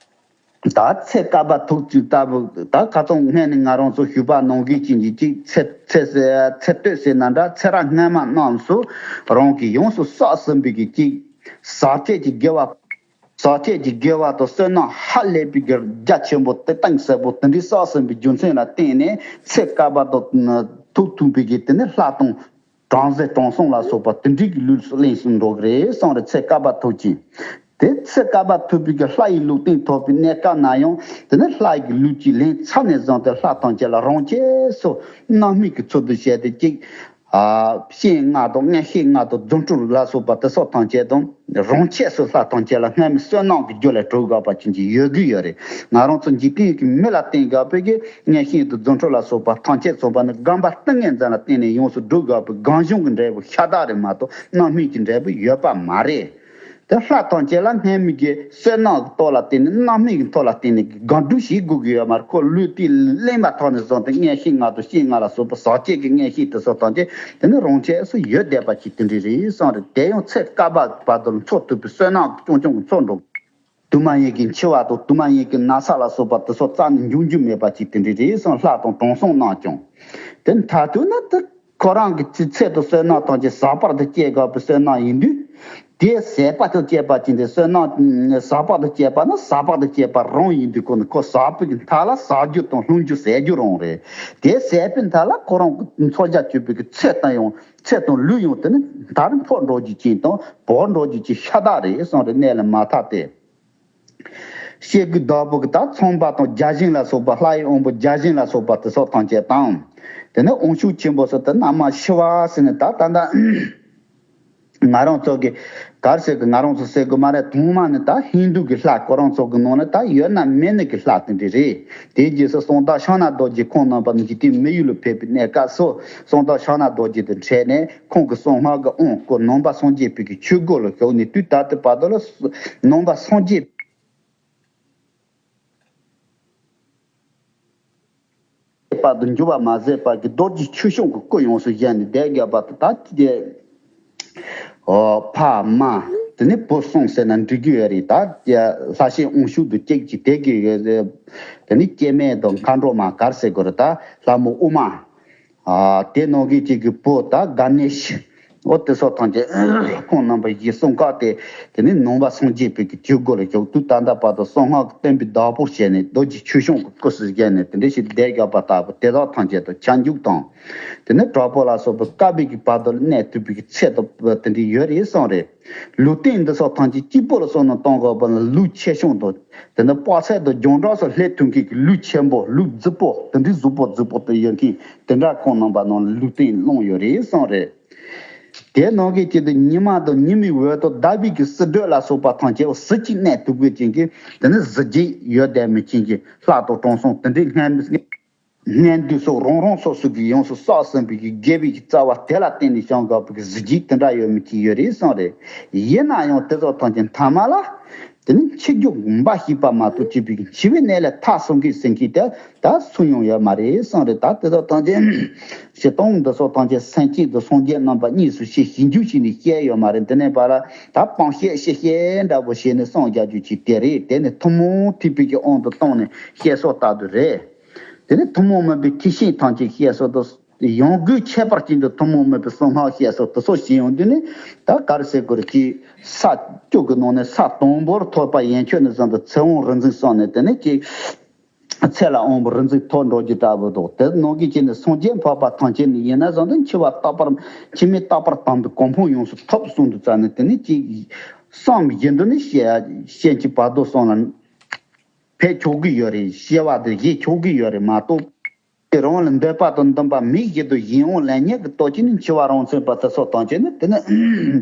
ད་ཚེ་བསྐལ་པ་ཐུག་ཅིག་ལྟ་བུ་ད་ཁ་སང་སྔོན་ནས་ང་རང་ཚོ་ཞུས་པ་ནང་བཞིན་གྱི་གཅིག་ཚེ་ཚེ་ཚེ་སྟོད་ཟེར་ན་འདྲ་ཚེ་རབས་སྔ་མ་རྣམས་སུ་རང་གིས་ཡོངས་སུ་བསགས་ཟིན་པའི་གི་གཅིག་ཟག་བཅས་ཀྱི་དགེ་བ། ཟག་བཅས་ཀྱི་དགེ་བ་དང་བསོད་ནམས་ཧ་ལས་པའི་གི་རྒྱ་ཆེན་པོ་དེ་གཏིང་ཟབ་པོ་དེ་འདྲའི་བསགས་ཟིན་པའི་རྒྱུ་མཚན་ལ་བརྟེན་ནས་ཚེ་བསྐལ་པ་དང་ཐུག་ཐུབ་པའི་གི་དེ་ནི་ལྷ་དང་། བྲམ་ཟེ་དྲང་སྲོང་ལ་སོགས་པ་དེ་འདྲའི་གི་ལུས་སུ་ལེན་སུ་འགྲོ་གི་རེད་གསུངས་རེད། ཚེ་བསྐལ་པ་ཐུག་ཅིང་། དེ་ཚེ་བསྐལ་པ་ཐུག་པའི་གི་ལྷ་ཡི་ལུས་རྟེན་ཐོབ་པའི་གནས་སྐབས་ན་ཡང་དེ་ནི་ལྷ་ཡི་གི་ལུས་ཀྱི་ལེན་ཚར་ནས་བཟུང་སྟེ་ལྷ་ཐམས་ཅད་ལ་རང་ཆས་སུ་རྣམ་སྨིན་གྱི་ཚུལ་དུ་བྱས་ཏེ་གཅིག་ཨ་སྤྱན་ལྔ་དང་མངོན་ཤེས་ལྔ་དང་རྫུ་འཕྲུལ་ལ་སོགས་པ་དེ་སོགས་ཐམས་ཅད་དང་རང་ཆས་སུ་ལྷ་ཐམས་ཅད་ལ་སྔ་མའི་བསོད་ནམས་ཀྱི་རྒྱུ་ལས་གྲུབ་དགོས་པ་ཅན་གྱི་ཡོད་རྒུ་ཡོད་རེད། ང་རང་ཚོ་འཇིག་རྟེན་གྱི་མི་ལ་བརྟེན་དགོས་པའི་གི་མངོན་ཤེས་དང་རྫུ་འཕྲུལ་ལ་སོགས་པ་ཐམས་ཅད་ཚང་པ་ནི་སྒོམ་པ་ཏིང་ངེ་འཛིན་ལ་བརྟེན་ནས་ཡོངས་སུ་སྒྲུབ་དགོས་པའི་སྒོམ་གཞུང་གི་འབྲས་བུ་ཤ་སྟག་རེད་མ་གཏོགས་རྣམ་སྨིན་གྱི་འབྲས་བུ་ཡོད་པ་མ་རེད། དེ་ལྷ་ཐམས་ཅད་ལ་སྔ་མའི་གི་བསོད་ནམས་ཀྱི་ཐོག་ལ་བརྟེན་ནས་རྣམ་སྨིན་གྱི་ཐོག་ལ་བརྟེན་ནས་སྒོམ་སྒྲུབ་བྱེད་དགོས་ཀྱི་ཡོད་མ་རེད། ཁོ་ལུས་དེ་ལེན་པ་ཐོག་ནས་བཟུང་སྟེ་མངོན་ཤེས་ལྔ་དང་སྤྱན་ལྔ་ལ་སོགས་པ་ཟག་བཅས་ཀྱི་མངོན་ཤེས་དེ་སོགས་ཐམས་ཅད་དེ་ནི་རང་ཆས་སུ་ཡོད་བསྡད་པ་ཅིག་དེ་འདྲ་རེད་གསུངས་རེད། དེ་ཡང་ཚེ་བསྐལ་པ་བར་དུ་འཚོ་ཐུབ་པའི་བསོད་ནམས་རྐྱང་རྐྱང་གི་འཚོ་འགྲོ། དུས་མ་ཡིན་གྱི་འཆི་བ་དང་དུས་མ་ཡིན་གྱི་ན་ཚ་ལ་སོགས་པ་དེ་སོགས་རྩ་ནས་འབྱུང་རྒྱུ་མེད་པ་ཅིག་དེ་འདྲ་རེད་གསུངས། ལྷ་དང་དྲང་སྲོང་རྣམས་ཀྱང་། དེ་མཐར་ཐུག་ན་དེ་ཁོ་རང་གི་ཚེ་ཚད་དུ་བསོད་ནམས་ཐམས་ཅད་ཟག་པར་དུ་སྐྱེ་དགོས་པའི་བསོད་ནམས་ཡིན་དུས། དེ་ཟད་པ་དང་བཅས་པ་ཅིག་དེ་བསོད་ནམས་ཟག་པ་དང་བཅས་པ་ན་ཟག་པ་དང་བཅས་པ་རང་ཡིན་དུས་ཁོ་ནི་ཁོ་ཟག་པའི་གི་མཐའ་ལ་ཟག་རྒྱུ་དང་ལྷུང་རྒྱུ་ཟད་རྒྱུ་རང་རེད། དེ་ཟད་པའི་མཐའ་ལ་ཁོ་རང་གི་འཚོ་བྱ་སྤྱོད་པའི་གི་ཚེ་དང་ཡང་ཚེ་དང་ལུས་ཡང་དེ་ནི་མཐར་འཕོ་འགྲོ་རྒྱུ་ཅན་དང་བོར་འགྲོ་རྒྱུ་ཅན་ཤ་སྟག་རེད་གསུངས་རེད། གནས་ལས་མ་ཐར་ཏེ། སྐྱེ་དགུའི་བདག་པོ་གི་ད་ཚངས་པ་དང་བརྒྱ་བྱིན་ལ་སོགས་པ་ལྷ་ཡི་དབང་པོ་བརྒྱ་བྱིན་ལ་སོགས་པ་དེ་སོགས་ཐམས་ཅད་དང་། དེ་ནས་དབང་ཕྱུག་ཆེན་པོ་སོགས་དེ་རྣམ་པ་ཤི་བ་ཟེར་ནས་ད་ད་ལྟ་ང་རང་ཚོ་གི་གར་ཟེར་གི་ང་རང་ཚོ་ཟེར་གི་མ་རེད། ཐོག་མ་ནི་ད་ཧིན་དུ་གི་ལྷ་ཁོ་རང་ཚོ་གི་ནང་ནས་ད་ཡོད་ན་མེད་ནི་གི་ལྷ་དེ་འདྲ་རེད། དེའི་རྗེས་སུ་གསང་བདག་ཕྱག་ན་རྡོ་རྗེ་ཁོང་རྣམ་པ་ནི་འཇིག་རྟེན་མི་ཡུལ་ལ་ཕེབས་པའི་གནས་སྐབས་སུ་གསང་བདག་ཕྱག་ན་རྡོ་རྗེ་དང་འཕྲད་ནས། ཁོང་གི་གསང་སྔགས་ཀྱི་དབང་བསྐུར་ནང་པ་སངས་རྒྱས་པའི་གི་ཆོས་སྒོ་ལ་ཞུགས་ནས་དུས་ད་ལྟའི་བར་དུ་ལ་ནང་པ་སངས་རྒྱས་པ་དུ་འགྱུར་བ་མ་ཟད་པར་གྱི་རྡོ་རྗེ་ཆོས་སྐྱོང་གི་སྐུ་ཡོངས་སུ་བཞེངས་ནས་བསྡད་ཡོད་པ་དང་ད་ཀྱི་ཨོ་ཕ་མ་དེ་ནི་བུ་གསུམ་ཟེར་ན་འགྲིག་གི་ཡོད་རེད། ད་ལྷ་ཞིང་དབང་ཕྱུག་ཏུ་གཅིག་གཅིག་དེ་གི་དེ་ནི་སྐྱེ་དམན་དང་མཁའ་འགྲོ་མ་གར་ཟེར་དགོས་རེད། ད་ལྷ་མོ་ཨུ་མ། ཨ་དེ་ནང་གི་གཅིག་གི་བུ་ད་ག་ནེ་ཤི། འོ་དེ་སོགས་ཐམས་ཅད་ཁོང་རྣམ་པ་བཞི་གསུམ་ཀ་སྟེ་དེ་ནི་ནང་པ་སངས་རྒྱས་པའི་གི་ཆོས་སྒོ་ལ་ཞུགས་དུས་ད་ལྟ་བར་དུ་གསང་སྔགས་ཀྱི་བསྟན་པའི་བདག་པོ་བྱས་ནས་རྡོ་རྗེ་ཆོས་སྐྱོང་གི་སྐུ་སུ་བཞེངས་ནས་དེ་འདྲ་ཞིག་བསྡད་ཡོད་པ་ལྟ་བུ་དེ་དག་ཐམས་ཅད་དུ་ཁྱབ་འཇུག་དང་། དེ་ནི་དྲག་པོ་ལ་སོགས་པའི་བསྐལ་པའི་གི་བར་དུ་གནས་ཐུབ་པའི་གི་ཚད་དུ་དེ་འདྲ་ཡོད་རེད་གསུངས་རེད། ལུས་རྟེན་འདི་སོགས་ཐམས་ཅད་གཅིག་པོ་ལ་བསམ་བློ་གཏོང་དགོས་པ་ལ་ལུས་ཆེ་ཆུང་དང་། དེ་ནི་དཔག་ཚད་དང་རྒྱང་གྲགས་སུ་སླེབས་ཐུབ་མཁན་གྱི་ལུས་ཆེན་པོ་ལུས་རྫིག་པོ་དེ་འདྲའི་གཟུགས་པོ་རྫིག་པོ་དེ་ཡོད་མཁན་དེ་འདྲ་ཁོང་རྣམ་པ་ནང་ལུས་རྟེན་བླངས་ཡོད་རེད་གསུངས་རེད། དེ་ནང་གི་གཅིག་ཏུ་ཉི་མ་དང་ཉི་མའི་འོད་དང་ཟླ་བའི་གི་བསིལ་དྲོད་ལ་སོགས་པ་ཐམས་ཅད་གཟི་བརྗིད་གནས་ཐུབ་མཁན་ཅན་གྱི་དེ་ནི་གཟི་བརྗིད་ཡོད་བསྡད་མཁན་ཅན་གྱི་ལྷ་དང་དྲང་སྲོང་དེ་འདྲའི་སྔོན་སྔོན་དུས་སུ་རང་རང་སོ་སོ་གིས་ཡོངས་སུ་བསགས་ཟིན་པའི་གི་དགེ་བའི་གི་རྩ་བ་དེ་ལ་བརྟེན་ནས་བྱུང་དགོས་པའི་གི་གཟི་བརྗིད་དེ་འདྲ་ཡོད་མི་གཅིག་ཡོད་རེད་གསུངས་རེད། ཡིན་ན་ཡང་དེ་ཚོ་ཐམས་ཅད་མཐའ་མ་ལ་དེ་ནི་འཆི་རྒྱུ་འབའ་ཞིག་པ་མ་གཏོགས་སྐྱེ་བའི་གི་འཆི་བའི་གནས་ལས་ཐར་སོང་གི་ཟེར་མཁན་དེ་ད་སུ་ཡང་ཡོད་མ་རེད་གསུངས་རེད། ད་དེ་ཚོ་ཐམས་ཅད་སྤྱིར་བཏང་འདི་ཚོ་ཐམས་ཅད་སེམས་ཅན་དང་སངས་རྒྱས་རྣམ་པ་གཉིས་སུ་ཕྱེ་ཞིབ་འཇུག་བྱས་ནས་བཤད་ཡོད་མ་རེད། འདི་ནས་བར་ལ་ད་སྤང་བཤད་ཤེས་བཤད་འདྲ་པོ་བྱས་ནས་གསུངས་རྒྱག་རྒྱུ་ཅིག་དེ་རེད། དེ་ནི་ཐུན་མོང་ཐེག་པའི་གི་དབང་དུ་བཏང་ནས་བཤད་སྲོལ་ལྟར་དུ་རེད། དེ་ནི་ཐུན་མོང་མིན་པའི་ཐེག་ཆེན་ཐམས་ཅད་བཤད་སྲོལ་དུ་ཡང་སྒོས་ཁྱད་པར་ཅན་དུ་ཐུན་མོང་མིན་པའི་གསང་སྔགས་བཤད་སྲོལ་དུ་སོགས་བྱས་ཡོང་དུས་ནི་ད་ག་རེ་ཟེར་དགོས་རེད། ཅིག་ས་བཅུ་གི་ནང་ནས་ས་དང་པོར་ཐོབ་པ་ཡན་ཆོད་ནས་བཟུང་སྟེ་ཚེ་དབང་རིག་འཛིན་སོགས་ནས་དེ་ནི་ཅིག་ཚེ་ལ་དབང་པོ་རིག་འཛིན་ཐོབ་འགྲོ་རྒྱུ་འདྲ་པོ་འདུག་དེ་ནང་གི་ཅིག་ནི་སངས་རྒྱས་འཕགས་པ་ཐམས་ཅད་ནི་ཡིན་ན་བཟང་དུ་འཆི་བ་རྟག་པར་འཆི་མེད་རྟག་པར་དམ་པའི་གོ་འཕང་ཡོངས་སུ་ཐོབ་གསུངས་འདུག་ཙང་ནི་དེ་ནི་ཅིག་བསམ་བཞིན་དུ་ནི་བཤད་བཤད་ཀྱི་བར་དུ་སོང་ལ་ཕེབས་ཆོག་གི་ཡོད་རེད། བཤད་པ་དེ་བཞེས་ཆོག་གི་ཡོད་རེད་མ་གཏོགས། དེ་རང་ལ་འདོད་པ་དང་འདུན་པ་མིག་བཞིན་དུ་གཞན་དབང་ལེན་མཁན་གྱི་སྟོབས་ཀྱིས་ནི་འཆི་བ་རང་མཚོན་པ་དེ་སོགས་ཐམས་ཅད་ནི་དེ་ནི་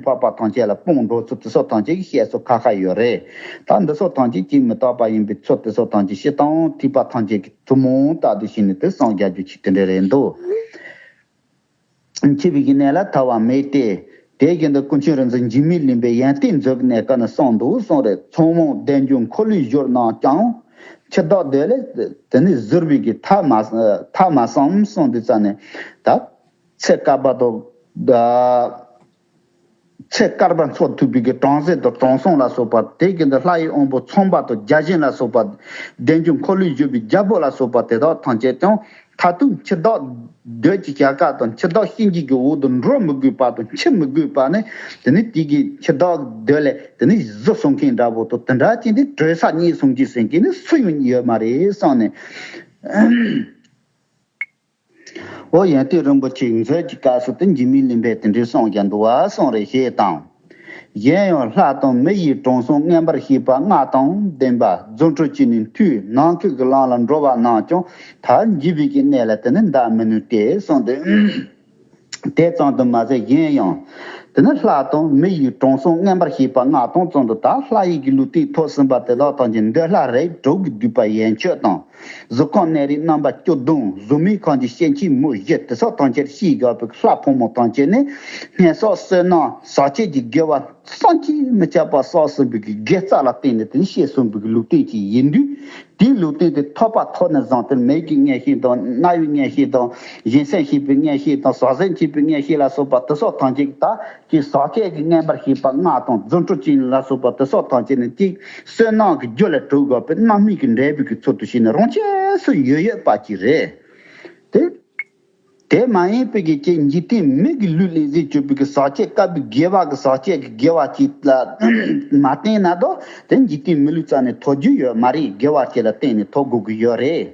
འཕགས་པ་ཐམས་ཅད་ལ་སྤང་འགྲོ་ཚུལ་དེ་སོགས་ཐམས་ཅད་ཀྱི་བཤད་སྲོལ་ཁ་ཁ་ཡོད་རེད། ད་འདི་སོགས་ཐམས་ཅད་ཀྱིས་མི་རྟག་པ་ཡིན་པའི་ཚུལ་དེ་སོགས་ཐམས་ཅད་སྤྱིར་བཏང་ཐེག་པ་ཐམས་ཅད་ཀྱི་ཐུན་མོང་ལྟར་དུ་ཞིག་ནི་དེ་སངས་རྒྱས་རྒྱུ་ཆོས་དེ་འདྲ་རེད་འདུག་འཆི་བའི་གནས་ལ་ཐར་བ་མེད་དེ། དེ་བཞིན་དུ་ཀུན་མཁྱེན་རིག་འཛིན་འཇིགས་མེད་གླིང་པའི་ཡོན་ཏན་མཛོད་ཀྱི་གནས་སྐབས་ནས་གསུངས་འདུག་གསུངས་རེད། ཚོགས་མང་བདེ་འབྱུང་འཁོར་ལོས་སྒྱུར་རྣམས་ཀྱང་། འཆི་བདག་འདོད་ལས་དེ་ནི་གཟིར་བའི་གི་ཐབས་མ་ཐབས་མ་བསམ་གསུངས་དུས་ཙ་ནས་ད་ཚེ་དཀར་པ་དང་ད་ཚེ་དཀར་པ་འཚོ་ཐུབ་པའི་གི་བྲམ་ཟེ་དང་དྲང་སྲོང་ལ་སོགས་པ། དེ་བཞིན་དུ་ལྷ་ཡི་དབང་པོ་ཚངས་པ་དང་བརྒྱ་བྱིན་ལ་སོགས་པ། བདེ་འབྱུང་འཁོར་ལོས་སྒྱུར་བའི་རྒྱལ་པོ་ལ་སོགས་པ་དེ་དག་ཐམས་ཅད་ཀྱང་མཐར་ཐུག་འཆི་བདག་འདོད་ཀྱི་བྱ་དཀའ་དང་། འཆི་བདག་གཤིན་རྗེ་གི་འོག་ཏུ་འགྲོ་མི་དགོས་པ་དང་། འཆི་མི་དགོས་པ་ནི་དེ་ནི་དེ་གི་འཆི་བདག་འདོད་ལས་དེ་ནི་གཟིར་སོང་མཁན་འདྲ་པོ་དང་། དེ་འདྲ་ཅན་དེ་གྲོལ་ས་རྙེད་སོང་རྒྱུ་ཟེར་མཁན་ནི་སུ་ཡང་ཡོད་མ་རེད་བསམ་ནས། འོ་ཡོན་ཏན་རིན་པོ་ཆེའི་མཛོད་ཀྱི་སྐབས་སུ་དེ་འཇིགས་མེད་གླིང་པས་དེ་འདྲའི་གསུངས་ཀྱང་འདུག་བ་གསུངས་རེད་ཞེས་དང་། གཞན་ཡང་ལྷ་དང་མི་ཡི་དྲང་སྲོང་མངོན་པར་ཤེས་པ་ལྔ་དང་ལྡན་པ་རྫུ་འཕྲུལ་གྱིས་ནི་མཐུས་ནམ་མཁའི་གླིང་ལ་འགྲོ་བ་རྣམས་ཀྱང་མཐར་འཇིག་པའི་གི་གནས་ལ་དེ་ནི་འདའ་མི་ནུས་ཏེ་གསུངས་ཏེ། དེ་ཙམ་དུ་མ་ཟད་གཞན་ཡང་། དེ་ནི་ལྷ་དང་མི་ཡི་དྲང་སྲོང་མངོན་པར་ཤེས་པ་ལྔ་དང་ཙམ་དུ། ད་ལྷ་ཡི་གི་ལུས་རྟེན་ཐོབ་ཟིན་པ་དེ་དག་ཐམས་ཅད་འདོད་ལྷ་རིགས་དྲུག་གི་བསྡུས་པ་ཡན་ཆོད་དང་། གཟུགས་ཁམས་གནས་རིས་རྣམ་པ་བཅུ་བདུན། གཟུགས་མེད་ཁམས་ཀྱི་སྐྱེ་མཆེད་མུ་བཞི་དེ་སོགས་ཐམས་ཅད་ཤེས་དགོས་པའི་ལྷ་ཕོ་མོ་ཐམས་ཅད་ནི་སྔོན་བསགས་བསོད་ནམས་ཟག་བཅས་ཀྱི་དགེ་བ་བསམ་གྱིས་མི་ཁྱབ་པ་བསགས་ཟིན་པའི་གི་དགེ་རྩ་ལ་བརྟེན་ནས་དེ་ནི་སྐྱེས་སོང་བའི་གི་ལུས་རྟེན་ཅིག་ཡིན་དུས། དེའི་ལུས་རྟེན་དེ་ཐོབ་པ་ཐོབ་ནས་བཟུང་སྟེ་མིག་གི་མངོན་ཤེས་དང་། རྣ་བའི་མངོན་ཤེས་དང་། སྦྱིན་སྲེག་བྱེད་པའི་མངོན་ཤེས་དང་། ཟག་ཟིང་བྱེད་པའི་མངོན་ཤེས་ལ་སོགས་པ་དེ་སོགས་ཐམས་ཅད་ཀྱིས་ད་ཀྱི་ཟག་བཅས་ཀྱི་མངོན་པར་ཤེས་པ་ལྔ་དང་། རྫུ་འཕྲུལ་ཅན་ལ་སོགས་པ་དེ་སོགས་ཐམས་ཅད་ནི་གཅིག་བསོད་ནམས་ཀྱི་རྒྱུ་ལས་གྲུབ་དགོས་པའི་རྣམ་སྨིན་གྱི་འབྲས་བུ་གི་ཚུལ་དུ་བྱས་ནས་རང་ཆས་སུ་ཡོད་ཡོད་པ་ཅིག་རེད། དེ་དེ་མ་ཡིན་པའི་གི་ཅིག་འཇིག་རྟེན་མི་གི་ལུས་ལེན་ཟིན་བཅུག་པའི་གི་ཟག་བཅས་དཀར་པོའི་དགེ་བ་གི་ཟག་བཅས་ཀྱི་དགེ་བ་ཅིག་ལ་མ་བརྟེན་ན་དོ། དེ་འཇིག་རྟེན་མི་ལུས་རྩ་ནས་ཐོབ་རྒྱུ་ཡོད་མ་རེད། དགེ་བ་ཅིག་ལ་བརྟེན་ནས་ཐོབ་དགོས་ཀྱི་ཡོད་རེད།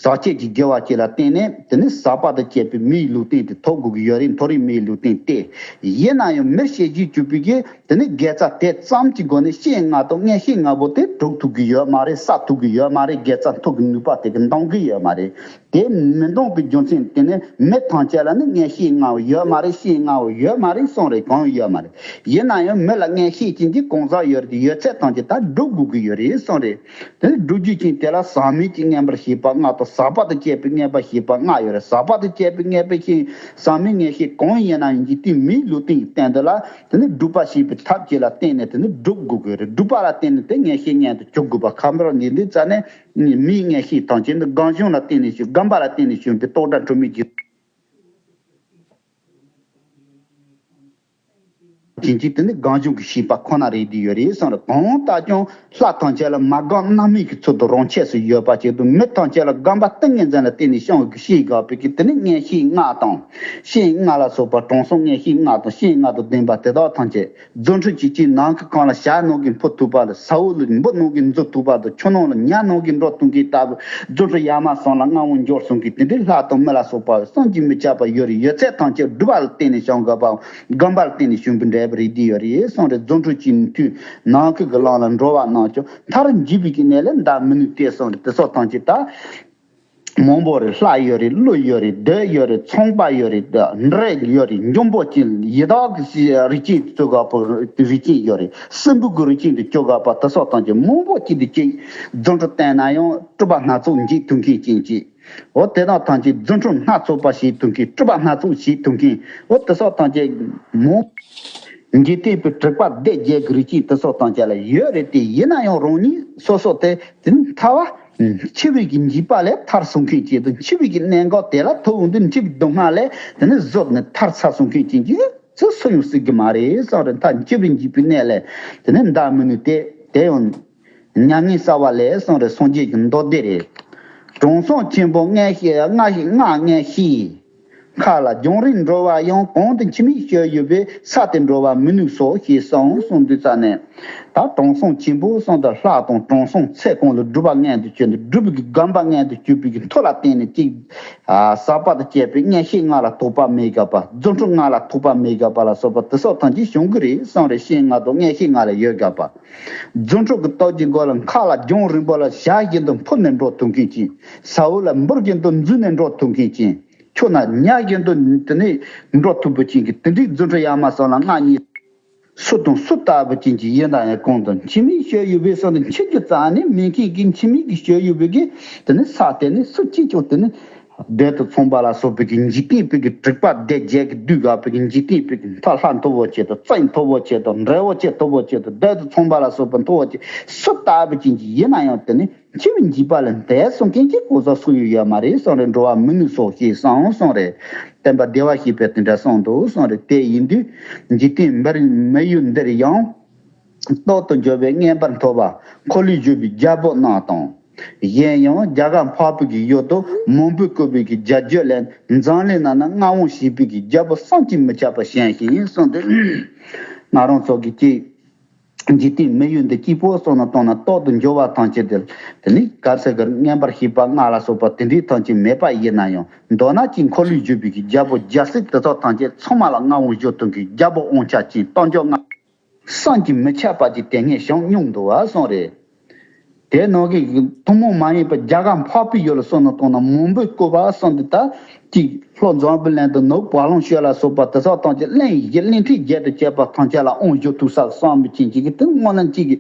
ཟག་བཅས་ཀྱི་དགེ་བ་ཅིག་ལ་བརྟེན་ནས་དེ་ནི་ཟག་པ་དང་བཅས་པའི་མིའི་ལུས་རྟེན་དེ་ཐོབ་དགོས་ཀྱི་ཡོད་རེད། མཐོ་རིས་མིའི་ལུས་རྟེན་དེ། ཡིན་ན་ཡང་མིར་སྐྱེས་ཟིན་བཅུག་པའི་གི་དེ་ནི་དགེ་རྩ་དེ་ཙམ་གྱི་སྒོ་ནས་སྤྱན་ལྔ་དང་མངོན་ཤེས་ལྔ་པོ་དེ་གྲུབ་ཐུབ་ཀྱི་ཡོད་མ་རེད། བསགས་ཐུབ་ཀྱི་ཡོད་མ་རེད། དགེ་རྩ་མཐོ་གི་ནུས་པ་དེ་གི་འདང་གི་ཡོད་མ་རེད། དེ་མི་འདང་པའི་རྒྱུ་མཚན་དེ་ནི་མི་ཐམས་ཅད་ལ་ནི་མངོན་ཤེས་ལྔ་པོ་ཡོད་མ་རེད། སྤྱན་ལྔ་པོ་ཡོད་མ་རེད་གསུངས་རེད། གང་ཡོད་མ་རེད། ཡིན་ན་ཡང་མི་ལ་མངོན་ཤེས་ཅན་གྱི་གང་ཟག་ཡོད་རེད། ཡོད་ཚད་ཐམས་ཅད་ད་སྒྲུབ་དགོས་ཀྱི་ཡོད་རེད་གསུངས་རེད། དེ་ནི་སྒྲུབ་རྒྱུ་ཅན་དེ་ལ་ཟག་མེད་ཀྱི་མངོན་པར་ཤེས་པ་ལྔ་དང་། ཟག་པ་དང་བཅས་པའི་མངོན་པར་ཤེས་པ་ལྔ་ཡོད་རེད། ཟག་པ་དང་བཅས་པའི་མངོན་པར་ཤེས། ཟག་མེད་མངོན་ཤེས་གང་ཡིན་ན་ཡང་འཇིག་རྟེན་མིའི་ལུས་རྟེན་གྱི་སྟེང་དུ་ལ་དེ་ནི་སྒྲུབ་པ་བྱེད་པའི་ཐབས་ཅིག་ལ་བརྟེན་ནས་དེ་ནི་སྒྲུབ་དགོས་ཀྱི་རེད། སྒྲུབ་པ་ལ་བརྟེན་ནས་དེ་མངོན་ཤེས་མངོན་དུ་གྱུར་དགོས་པ། ཁམས་རང་ཉིད་འདི་རྩ་ནས་མིའི་མངོན་ཤེས་ཐམས་ཅད་འདི་སྒོམ་བྱུང་ལ་བརྟེན་ནས་བྱུང་། སྒོམ་པ་ལ་བརྟེན་ནས་བྱུང་བའི་རྟོག་བྲལ་འཁྲུལ་མེད་ཀྱི་ཅན་གྱི་དེ་ནི་སྒོམ་བྱུང་གི་ཤེས་པ་ཁོ་ན་རེད་དེ་ཡོད་རེད་གསུངས་རེད། གང་ལྟར་ཀྱང་ལྷ་ཐམས་ཅད་ལ་མ་སྒོམ་རྣམ་སྨིན་གྱི་ཚུལ་དུ་རང་ཆས་སུ་ཡོད་པ་ཅིག་དང་། མི་ཐམས་ཅད་ལ་སྒོམ་པ་ཏིང་ངེ་འཛིན་ལ་བརྟེན་ནས་བྱུང་གི་ཤེས་དགོས་པའི་གི་དེ་ནི་མངོན་ཤེས་ལྔ་དང་། སྤྱན་ལྔ་ལ་སོགས་པ་དྲང་སྲོང་མངོན་ཤེས་ལྔ་དང་། སྤྱན་ལྔ་དང་ལྡན་པ་དེ་དག་ཐམས་ཅད་རྫུ་འཕྲུལ་གྱི་སྤྱན་ནམ་མཁའི་གང་ལ་ཞལ་ནང་གི་འཕུར་ཐུབ་པ་ལ། ས་འོག་ལ་འབུ་ནང་གི་འཛུལ་ཐུབ་པ་དང་། ཆུ་ནང་ལ་ཉ་ནང་གི་འགྲོ་ཐུབ་མཁན་ལྟ་བུ། རྫུ་འཕྲུལ་ཡ་མ་བཟུང་ལ་མངའ་དབང་འབྱོར་སོང་གི་དེ་འདྲའི་ལྷ་དང་མི་ལ་སོགས་པ་བསམ་གྱིས་མི་ཁྱབ་པ་ཡོད་རེད། ཡོད་ཚད་ཐམས་ཅད་སྒྲུབ་པ་ལ་བརྟེན་ནས་བྱུང་དགོས་པའམ། སྒོམ་པ་ལ་བརྟེན་ནས་བྱུང་བའི་འབྲས་བུ་རེད་དེ་ཡོད་རེད་གསུངས་རེད། རྫུ་འཕྲུལ་གྱི་མཐུས་ནམ་མཁའི་གི་གླིང་ལ་འགྲོ་བ་རྣམས་ཀྱང་མཐར་འཇིག་པའི་གི་གནས་ལས་འདའ་མི་ནུས་ཏེ་གསུངས་རེད། དེ་སོགས་ཐམས་ཅད་ད། མང་པོ་རེད། ལྷ་ཡོད་རེད། ཀླུ་ཡོད་རེད། བདུད་ཡོད་རེད། ཚངས་པ་ཡོད་རེད། འདྲེ་ཡོད་རེད། འབྱུང་པོ་ཅན་ཡི་དྭགས་ཀྱི་རིགས་ཅན་ཚོ་ག་པོ་རིགས་ཅན་ཡོད་རེད། སྲིན་པོ་གི་རིགས་ཅན་དུ་གྱུར་ག་པ་དེ་སོགས་ཐམས་ཅད་མང་པོ་ཅིག་ཏུ་སྐྱེས། རྫུ་འཕྲུལ་བསྟན་ན་ཡང་སྤྲུལ་པ་སྣ་ཚོགས་འཇིག་ཐུབ་མཁན་ཅན་གྱི། འོ་དེ་དག་ཐམས་ཅད་རྫུ་འཕྲུལ་སྣ་ཚོགས་པ་བྱེད་ཐུབ་མཁན། སྤྲུལ་པ་སྣ་ཚོགས་བྱེད་ཐུབ་མཁན། འོ་དེ་སོགས་ཐམས་ཅད་མང་། འཇིག་རྟེན་པའི་དྲེགས་པ་སྡེ་བརྒྱད་ཀྱི་རིགས་ཅན་དེ་སོགས་ཐམས་ཅད་ལ་ཡོད་རེད་དེ། ཡིན་ན་ཡང་རང་ཉིད་སོ་སོ་དེ་དེ་ནི་ཐར་བ། འཆི་བའི་གི་འཇིགས་པ་ལས་ཐར་སོང་མཁན་ཅིག་དང་། འཆི་བའི་གི་གནད་འགག་དེ་ལ་ཐུག་འོང་དུས་འཆི་བའི་སྡུག་བསྔལ་ལས་དེ་ནི་བཟོད་ནས་ཐར་ཚར་སོང་མཁན་ཅིག་གིས་ཚུར་སུ་ཡང་སྲིད་གི་མ་རེད་གསུངས་རེད། ད་འཆི་བའི་འཇིགས་པའི་གནས་ལས་དེ་ནི་འདའ་མི་ནུས་ཏེ། དེ་ཡང་མྱ་ངན་བསལ་བ་ལས་གསུངས་རེད། སངས་རྒྱས་ཀྱི་མདོ་སྡེ་རེད། དྲང་སྲོང་ཆེན་པོ་མངོན་ཤེས་ལྔ་ཞིག་ལྔ་མངོན་ཤེས། མཁའ་ལ་རྒྱང་རིང་འགྲོ་བ་ཡང་། གང་དུ་འཆི་མེད་སྤྱོད་ཡོད་པའི། ས་དེར་འགྲོ་བ་མི་ནུས་སོ། ཞེས་གསུངས་གསུངས་དུས་ཙ་ནས། ད་དྲང་སྲོང་ཆེན་པོ་གསུངས་ཏེ། ལྷ་དང་དྲང་སྲོང་ཚེ་གང་ལ་སྒྲུབ་པ་མངོན་དུ་གྱུར་ཏེ། སྒྲུབ་པའི་གི་སྒོམ་པ་མངོན་དུ་གྱུར་པའི་གི་མཐུ་ལ་བརྟེན་ནས་ཅིག་ཨ་ཟག་པ་དང་བཅས་པའི་མངོན་ཤེས་ལྔ་ལ་རྟོག་པ་མེད་དགོས་པ། རྫུ་འཕྲུལ་ལྔ་ལ་རྟོག་པ་མེད་དགོས་པ་ལ་སོགས་པ་དེ་སོགས་ཐམས་ཅད་བྱུང་གི་རེད་གསུངས་རེད། ཤེས་ལྔ་དང་མངོན་ཤེས་ལྔ་ལ་ཡོད་དགོས་པ། རྫུ་འཕྲུལ་གྱི་སྟོབས་ཀྱི་སྒོ་ལ། མཁའ་ལ་རྒྱང་རིང་པོ་ལ་ཞལ་བཞིན་དུ་འཕུར་ནས་འགྲོ་ཐུབ་མཁན་ཅན། ས་འོག་ལ་འབུར་བཞིན་དུ་འཛུལ་ནས་འགྲོ་ཐུབ་མཁན་ཅན། ཁྱོད་ན་ཉ་བཞིན་དུ་དེ་ནས་འགྲོ་ཐུབ་པ་ཅན་གྱི་དེ་འདྲའི་རྫུ་འཕྲུལ་ཡ་མ་བསམ་ལ་ང་གཉིས། སུ་དང་སུ་ལྟ་བུ་ཅན་གྱི་ཡིན་ན་ཡང་། གང་དུ་འཆི་མེད་སྤྱོད་ཡོད་པའི་ས་ནས། འཆི་རྒྱུ་རྩ་ནས་མེད་མཁན་གྱི། འཆི་མེད་ཀྱི་སྤྱོད་ཡོད་པའི་གི་དེ་ནི་ས་དེ་ནི་སུ་གཅིག་ཀྱང་དེ་ནི་བདུད་དང་མཚུངས་པ་ལ་སོགས་པའི་གི་འཇིག་རྟེན་པའི་གི་དྲེགས་པ་སྡེ་བརྒྱད་ཀྱིས་བསྡུས་དགོས་པའི་གི་འཇིག་རྟེན་པའི་གི་མཐའ་ལྷ་མཐུ་བོ་ཆེ་དང་། བཙན་མཐུ་བོ་ཆེ་དང་། འདྲེ་བོ་ཆེ་མཐུ་བོ་ཆེ་དང་། བདུད་དང་མཚུངས་པ་ལ་སོགས་པའི་མཐུ་བོ་ཆེ་སུ་ལྟ་བུ་ཅན་གྱི་ཡིན་ན་ཡང་དེ་ནི། འཆི་བའི་འཇིགས་པ་ལས་འདས་སོང་མཁན་གྱི་གོ་ས་སུ་ཡང་ཡོད་མ་རེད་གསུངས་རེད། འགྲོ་བ་མི་ནུས་སོ་ཞེས་གསུངས་གསུངས་རེད། བསྟན་པ་བདེ་བར་གཤེགས་པས་དེ་འདྲ་གསུངས་འདུག་གསུངས་རེད། དེ་ཡིན་དུས་འཇིག་རྟེན་མི་མི་ཡུལ་འདིར་ཡང་རྟག་ཏུ་འབྱོར་བའི་མངོན་པར་མཐོ་བ་འཁོར་ལོས་སྒྱུར་བའི་རྒྱལ་པོ་རྣམས་དང་། གཞན་ཡང་རྒྱ་གར་འཕགས་པའི་གི་ཡུལ་དུ་མང་པོས་བཀུར་བའི་གི་རྒྱལ་བརྒྱུད་ལས། འཛམ་གླིང་ནང་ན་མངའ་དབང་བྱེད་པའི་གི་རྒྱལ་པོ་བསམ་གྱིས་མི་ཁྱབ་པ་བཞེངས་ཤིང་གསུངས་ཏེ། ང་རང་ཚོ་གི་ཅིག་འཇིག་རྟེན་མི་ཡུལ་འདི་གཅིག་པོ་སོང་ན་གཏོང་ན་རྟག་ཏུ་འབྱོར་བ་ཐམས་ཅད་དེ། དེ་ནི་ག་ཟེར་གི་མངོན་པར་ཤེས་པ་ལྔ་ལ་སོགས་པ་དེ་འདྲའི་ཐམས་ཅད་མེད་པ་ཡིན་ན་ཡང་། མདོར་ན་ཅིག་འཁོར་ལོས་སྒྱུར་བའི་གི་རྒྱལ་པོ་རྒྱལ་སྲིད་དེ་དག་ཐམས་ཅད་ཚང་མ་ལ་མངའ་དབང་སྒྱུར་ཐུབ་མཁན་རྒྱལ་པོ་དབང་ཆ་ཅན་རྟ་མགྱོགས་ལྔ། བསམ་གྱིས་མི་ཁྱབ་པ་ཅིག་དེ་སྔ་བྱུང་མྱོང་འདུག་བ་གསུངས་རེད། དེ་ནང་གི་ཐུན་མོང་མ་ཡིན་པ་རྒྱ་གར་འཕགས་པའི་ཡུལ་ལ་སོང་ན་གཏོང་ན་མང་པོས་བཀུར་བ་གསུངས་ཏེ། ད་ཅིག་ལྷོ་འཛམ་བུ་གླིང་དུ་ནུབ་བ་ལང་སྤྱོད་ལ་སོགས་པ་དེ་དག་ཐམས་ཅད་གླིང་བཞི་གླིང་ཕྲན་བརྒྱད་དུ་བཅད་པ་ཐམས་ཅད་ལ་དབང་སྒྱུར་ཐུབ་ས་བསམ་པའི་ཅན་གཅིག་གི་དེ་སྔོན་ན་གཅིག་གི་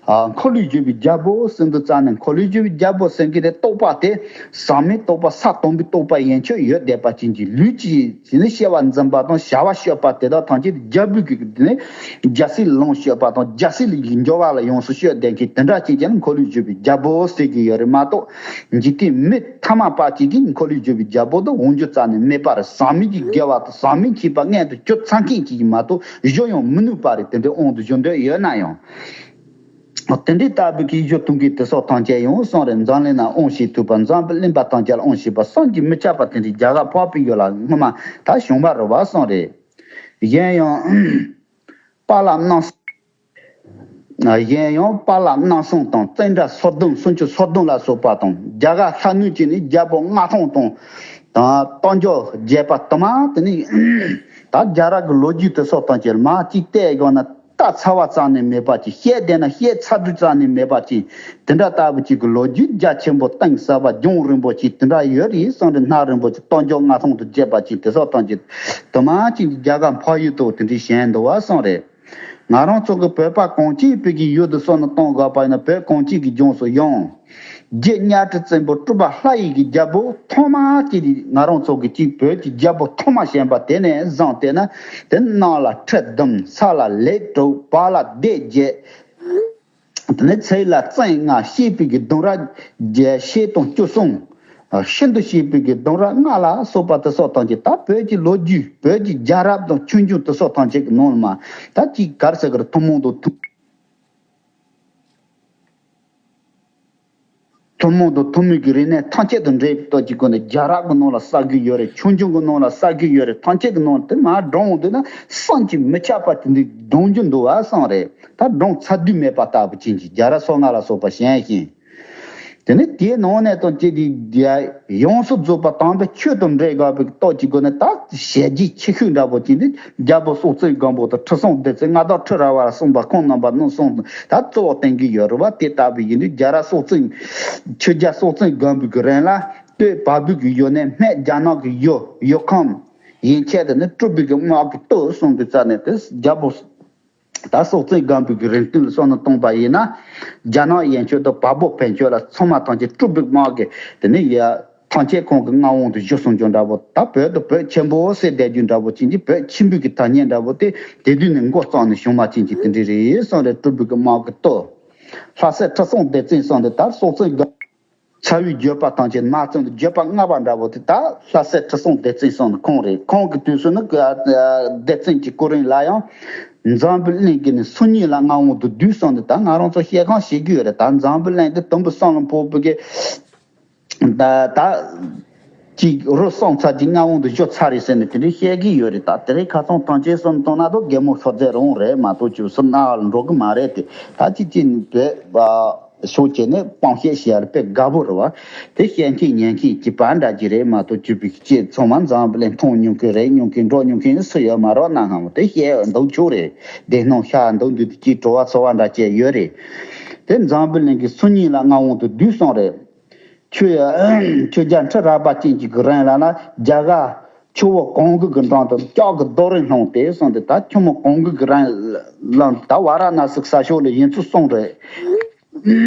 ཨ་འཁོར་ལོས་སྒྱུར་བའི་རྒྱལ་པོ་ཟེར་འདུག་རྩ་ནས། འཁོར་ལོས་སྒྱུར་བའི་རྒྱལ་པོ་ཟེར་མཁན་དེ་རྟོགས་པ་དེ་ཟག་མེད་རྟོགས་པ་ས་དང་པོའི་རྟོགས་པ་ཡན་ཆད་ཡོད་བསྡད་པ་ཅན་གྱི་ལུས་ཀྱི་དེ་ནི་སྐྱེ་བ་འཛིན་པ་དང་བྱ་བ་སྤྱོད་པ་དེ་དག་ཐམས་ཅད་རྒྱལ་པོའི་གི་དེ་ནི་རྒྱལ་སྲིད་ལོངས་སྤྱོད་པ་དང་། རྒྱལ་སྲིད་ལ་འབྱོར་བ་ལ་ཡོངས་སུ་སྤྱོད་ལྡན་གྱི་དེ་འདྲ་ཅིག་ཀྱང་འཁོར་ལོས་སྒྱུར་བའི་རྒྱལ་པོ་ཟེར་གྱི་ཡོད་རེད་མ་གཏོགས། འཇིག་རྟེན་མི་ཐ་མལ་པ་ཅིག་གིས་འཁོར་ལོས་སྒྱུར་བའི་རྒྱལ་པོ་དེ་དབང་སྒྱུར་རྩ་ནས་མེད་པ་རེད། ཟག་མེད་ཀྱི་དགེ་བ་དང་ཟག་མེད་མཁྱེན་པ་མངོན་དུ་གྱུར་ཚར་མཁན་ཅིག་གིས་མ་གཏོགས་གཞན་ཡང་མི་ནུས་པ་རེད། དེ་འདྲའི་དབང་དུ་བསྒྱུར་འདོད་ཡོད་ན་ཡང་། དེ་འདྲའི་ལྟ་བུའི་གི་སྒྱུར་ཐུབ་མཁན་དེ་སོགས་ཐམས་ཅད་ཡང་གསུངས་རེད། འཛམ་གླིང་ན་དབང་བྱེད་ཐུབ་པ། འཛམ་བུ་གླིང་པ་ཐམས་ཅད་ལ་དབང་བྱེད་པ། བསམ་གྱིས་མི་ཁྱབ་པ་དེ་འདྲའི་རྒྱ་གར་འཕགས་པའི་ཡུལ་ལ་སྔོན་མ་ད་བྱུང་བ་རེད་བ་གསུངས་རེད། གཞན་ཡང་། དཔལ་ལྷ་རྣམ་གཞན་ཡང་དཔལ་ལྷ་རྣམ་གསུམ་དང་། ཙནྡྲ་སོ་བདུན། སུམ་ཅུ་སོ་བདུན་ལ་སོགས་པ་དང་། རྒྱ་གར་ལྷ་གནས་ཀྱི་ནི་རྒྱལ་པོ་ལྔ་སྟོང་དང་། ད་རྟ་མགྱོགས་བརྒྱད་པ་དུ་མ་དེ་ནི། ད་རྒྱལ་རབས་ཀྱི་ལོ་རྒྱུས་དེ་སོགས་དང་བཅས་མར་གཅིག་བལྟས་དགོས་ན། ལྟ་ཚར་བ་རྩ་ནས་མེད་པ་ཅིག། བཤད་བསྡད་ན་བཤད་ཚར་དུས་རྩ་ནས་མེད་པ་ཅིག། དེ་འདྲ་ལྟ་བུ་ཅིག་གི་ལོ་རྒྱུས་རྒྱ་ཆེན་པོ་གཏིང་ཟབ་པ་རྒྱང་རིང་པོ་ཅིག་དེ་འདྲ་ཡོད་རེད་གསུངས་རེད། སྣ་རིང་པོ་ཅིག། རྟ་མགྱོགས་ལྔ་སྟོང་དང་བཅས་པ་ཅིག་དེ་སོགས་ཐམས་ཅད་དུ་མ་ཅིག་རྒྱ་གར་འཕགས་ཡུལ་དུ་དེ་འདྲའི་བཞེངས་འདུག་བ་གསུངས་རེད། ང་རང་ཚོ་གི་བོད་པ་གངས་ཅན་པའི་གི་ཡུལ་དུ་སོང་ན་གཏོང་དགོས་པ་ཡིན་ན། བོད་གངས་ཅན་གྱི་ལྗོངས་སུ་ཡང་རྗེ་གཉའ་ཁྲི་བཙན་པོ་སྤྲུལ་པ་ལྷ་ཡི་གི་རྒྱལ་པོ་ཐོག་མ་གཅིག་ང་རང་ཚོ་གི་གཅིག་བོད་ཀྱི་རྒྱལ་པོ་ཐོག་མ་བཞེངས་པ་དེ་ནས་བཟུང་བལྟས་ན། དེ་གནམ་ལ་ཁྲི་བདུན། ས་ལ་ལེགས་དྲུག། བར་ལ་སྡེ་བརྒྱད། དེ་ནས་ཚེས་ལ་བཙན་ལྔ། བྱེད་པའི་གི་ལྡུམ་ར་བརྒྱད། ཤེལ་དང་བཅུ་གསུམ། ཤིན་ཏུ་བྱེད་པའི་གི་ལྡུམ་ར་ལྔ་ལ་སོགས་པ་དེ་སོགས་ཐམས་ཅད། ད་བོད་ཀྱི་ལོ་རྒྱུས། བོད་ཀྱི་རྒྱལ་རབས་དང་ཆོས་འབྱུང་དེ་སོགས་ཐམས་ཅད་ཀྱི་ནང་ལ་མ། ད་ཅིག་ག་རེ་ཟེར་གི་རེད། ཐུན་མོང་དུ་ཐུན། ཐུན་མོང་དང་ཐུན་མིན་གྱི་རིག་གནས་ཐམས་ཅད་དང་འབྲེལ་བའི་སྟོབས་ཀྱི་སྒོ་ནས་རྒྱལ་རབས་ཀྱི་ནང་ལ་བསགས་རྒྱུ་ཡོད་རེད། ཆོས་འབྱུང་གི་ནང་ལ་བསགས་རྒྱུ་ཡོད་རེད། ཐམས་ཅད་ཀྱི་ནང་ལ་དེ་མར་བགྲངས་འོང་དུས་ན་བསམ་གྱིས་མི་ཁྱབ་པ་དེ་འདྲའི་འབྱུང་རྒྱུ་འདུག་བ་གསུངས་རེད། ད་བགྲངས་ཚར་དུས་མེད་པ་ལྟ་བུ་ཅན་གྱི་རྒྱལ་རབས་སོ་ལྔ་ལ་སོགས་པ་བཞེངས་ཤིང་། དེ་ནས་དེའི་ནང་ནས་དང་བཅས་ཏེ་ཡོངས་སུ་རྫོགས་པ་དམ་པའི་ཆོས་དང་འབྲེལ་དགོས་པའི་སྟོབས་ཀྱི་སྒོ་ནས། ད་ཞལ་རྒྱུན་ཆེ་ཤོས་འདྲ་པོ་ཅིག་ནི་རྒྱལ་པོ་སྲོག་བཙན་སྒམ་པོ་དང་ཁྲི་སྲོང་ལྡེ་བཙན། མངའ་བདག་ཁྲི་རལ་པ་ལ་གསུངས་པ། ཁོང་རྣམ་པ་རྣམ་གསུམ་ད་གཙོ་བོ་བསྟན་གྱི་ཡོད་རེད་བ། དེ་ལྟ་བུ་ཡིན་དུས་རྒྱལ་རབས་སྲོག་བཙན། ཆོས་རྒྱལ་སྲོག་བཙན་སྒམ་པོའི་གི་རིང་ལ་སྟོད་བལ་པོའི་གི་ཡུལ་ནས་སྨད་རྒྱ་ནག་གི་ཡུལ་ཡུལ་ཁམས། ཡན་ཆད་དུ་ནི་སྤྲུལ་པའི་གི་དམག་གིས་གཏོར་གསུངས་དུས་ཙ་ནས། དེ་རྒྱལ་པོ་ད་སྲོག་བཙན་སྒམ་པོའི་གི་རིང་བསྟུད་ལ་སོང་ན་གཏོང་པ་ཡིན་ན། རྒྱ་ནག་ཡན་ཆོད་དང་བལ་པོ་བོན་ཆོས་ལ་ཚང་མ་ཐམས་ཅད་སྤྲུལ་པའི་དམག་གིས་དེ་ནས་ཡ་ཐམས་ཅད་ཁོང་གི་མངའ་དབང་དུ་བསྡུས་སོང་རྒྱུ་འདྲ་པོ། ད་བོད་དུ་བོད་ཆེན་པོ་ཟེར་བསྡད་རྒྱུ་འདྲ་པོ་ཅན་གྱི། བོད་ཆེན་པོའི་གི་ཐ་སྙད་འདྲ་པོ་དེ་དེ་དུས་ནས་འགོ་བརྩམས་ནས་བྱུང་བ་ཅན་གྱི་དེ་འདྲ་རེད་གསུངས་རེད། སྤྲུལ་པའི་གི་དམག་གིས་གཏོར། ལྷ་སྲས་ཁྲི་སྲོང་ལྡེ་བཙན་གསུངས་ཏེ། ད་སྲོག་བཙན་སྒམ་ཚ་བའི་བརྒྱུད་པ་ཐམས་ཅད་མ་བརྩམས་ཏེ། བརྒྱུད་པ་ལྔ་པ་འདྲ་པོ་དེ་ད་ལྷ་སྲས་ཁྲི་སྲོང་ལྡེ་བཙན་གསུངས་ནས་ཁོང་རེད། ཁོང་གི་དུས་སུ་ནི་ལྡེ་བཙན་གྱི་སྐུ་རིང་ལ་ཡང་འཛམ་བུ་གླིང་གི་ནི་སུམ་གཉིས་ལ་མངའ་དབང་དུ་བསྡུས་གསུངས་ནས། ད་ང་རང་ཚོ་ཤེས་གང་ཤེས་རྒྱུ་ཡོད་རེད། ད་འཛམ་བུ་གླིང་འདི་དུམ་བུ་གསུམ་ལ་ཕོག་པའི་གི་ད་ད། གཅིག་རུ་སོང་ཚར་གྱི་མངའ་དབང་དུ་བཞུགས་ཚར་རེད་ཟེར་ནས་དེ་འདྲའི་བཤད་ཀྱི་ཡོད་རེད། ད་དེ་རིང་ཁ་སང་ཐང་ཆེན་གསུམ་བཏང་ན་ད་རྒན་མོ་ཤོར་རྫས་རང་རེད་མ་གཏོགས་ཅིག་སུ་ན་འགྲོ་གི་མ་རེད་དེ། ད་ཅི་ཅི་བོད་པ་ཤོག་བྱས་ནས་སྤང་བཤད་བྱེད་ཡ་དཔེ་དགའ་པོ་རེད་བ། དེ་བཤད་མཁན་ཉན་མཁན་གྱི་བར་འདྲ་གྱི་རེད་མ་གཏོགས་ཅི་བི་ཅི་ཚང་མ་འཛམ་བུ་གླིང་མཐོང་མྱོང་མཁན་རེད། མྱོང་མཁན་འགྲོ་མྱོང་མཁན་སུ་ཡོད་མ་རོགས་གནང་ཧང་། དེ་བཤད་འདུག་ཆོག་རེད། བདེ་སྣང་ཤར་འདུག་འདུག་དེ་ཅི་བྲོ་བ་ཚོར་བ་འདྲ་བྱས་ཡོད་རེད། དེ་འཛམ་བུ་གླིང་གི་སུ་གཉིས་ལ་མངའ་དབང་དུ་བསྡུས་སོང་རེད། ཁྱོད་ཡ་ཁྱོད་རྒྱ་ཁྲི་རལ་པ་ཅན་གྱི་གི་རིང་ལ་ན་རྒྱ་གར་ཆུ་བོ་གངྒཱ་གི་འགྲམ་དུ་ལྕགས་ཀྱི་རྡོ་རིང་ལྷུང་སྟེ་སོང་སྟེ། ད་ཆུ་མོ་གངྒཱ་གི་རིང་ལ་ད་ཝཱ་ར་ཎ་སི་ས་ཕྱོགས་ལ་ཡིན་ཚུལ་གསུངས་རེད།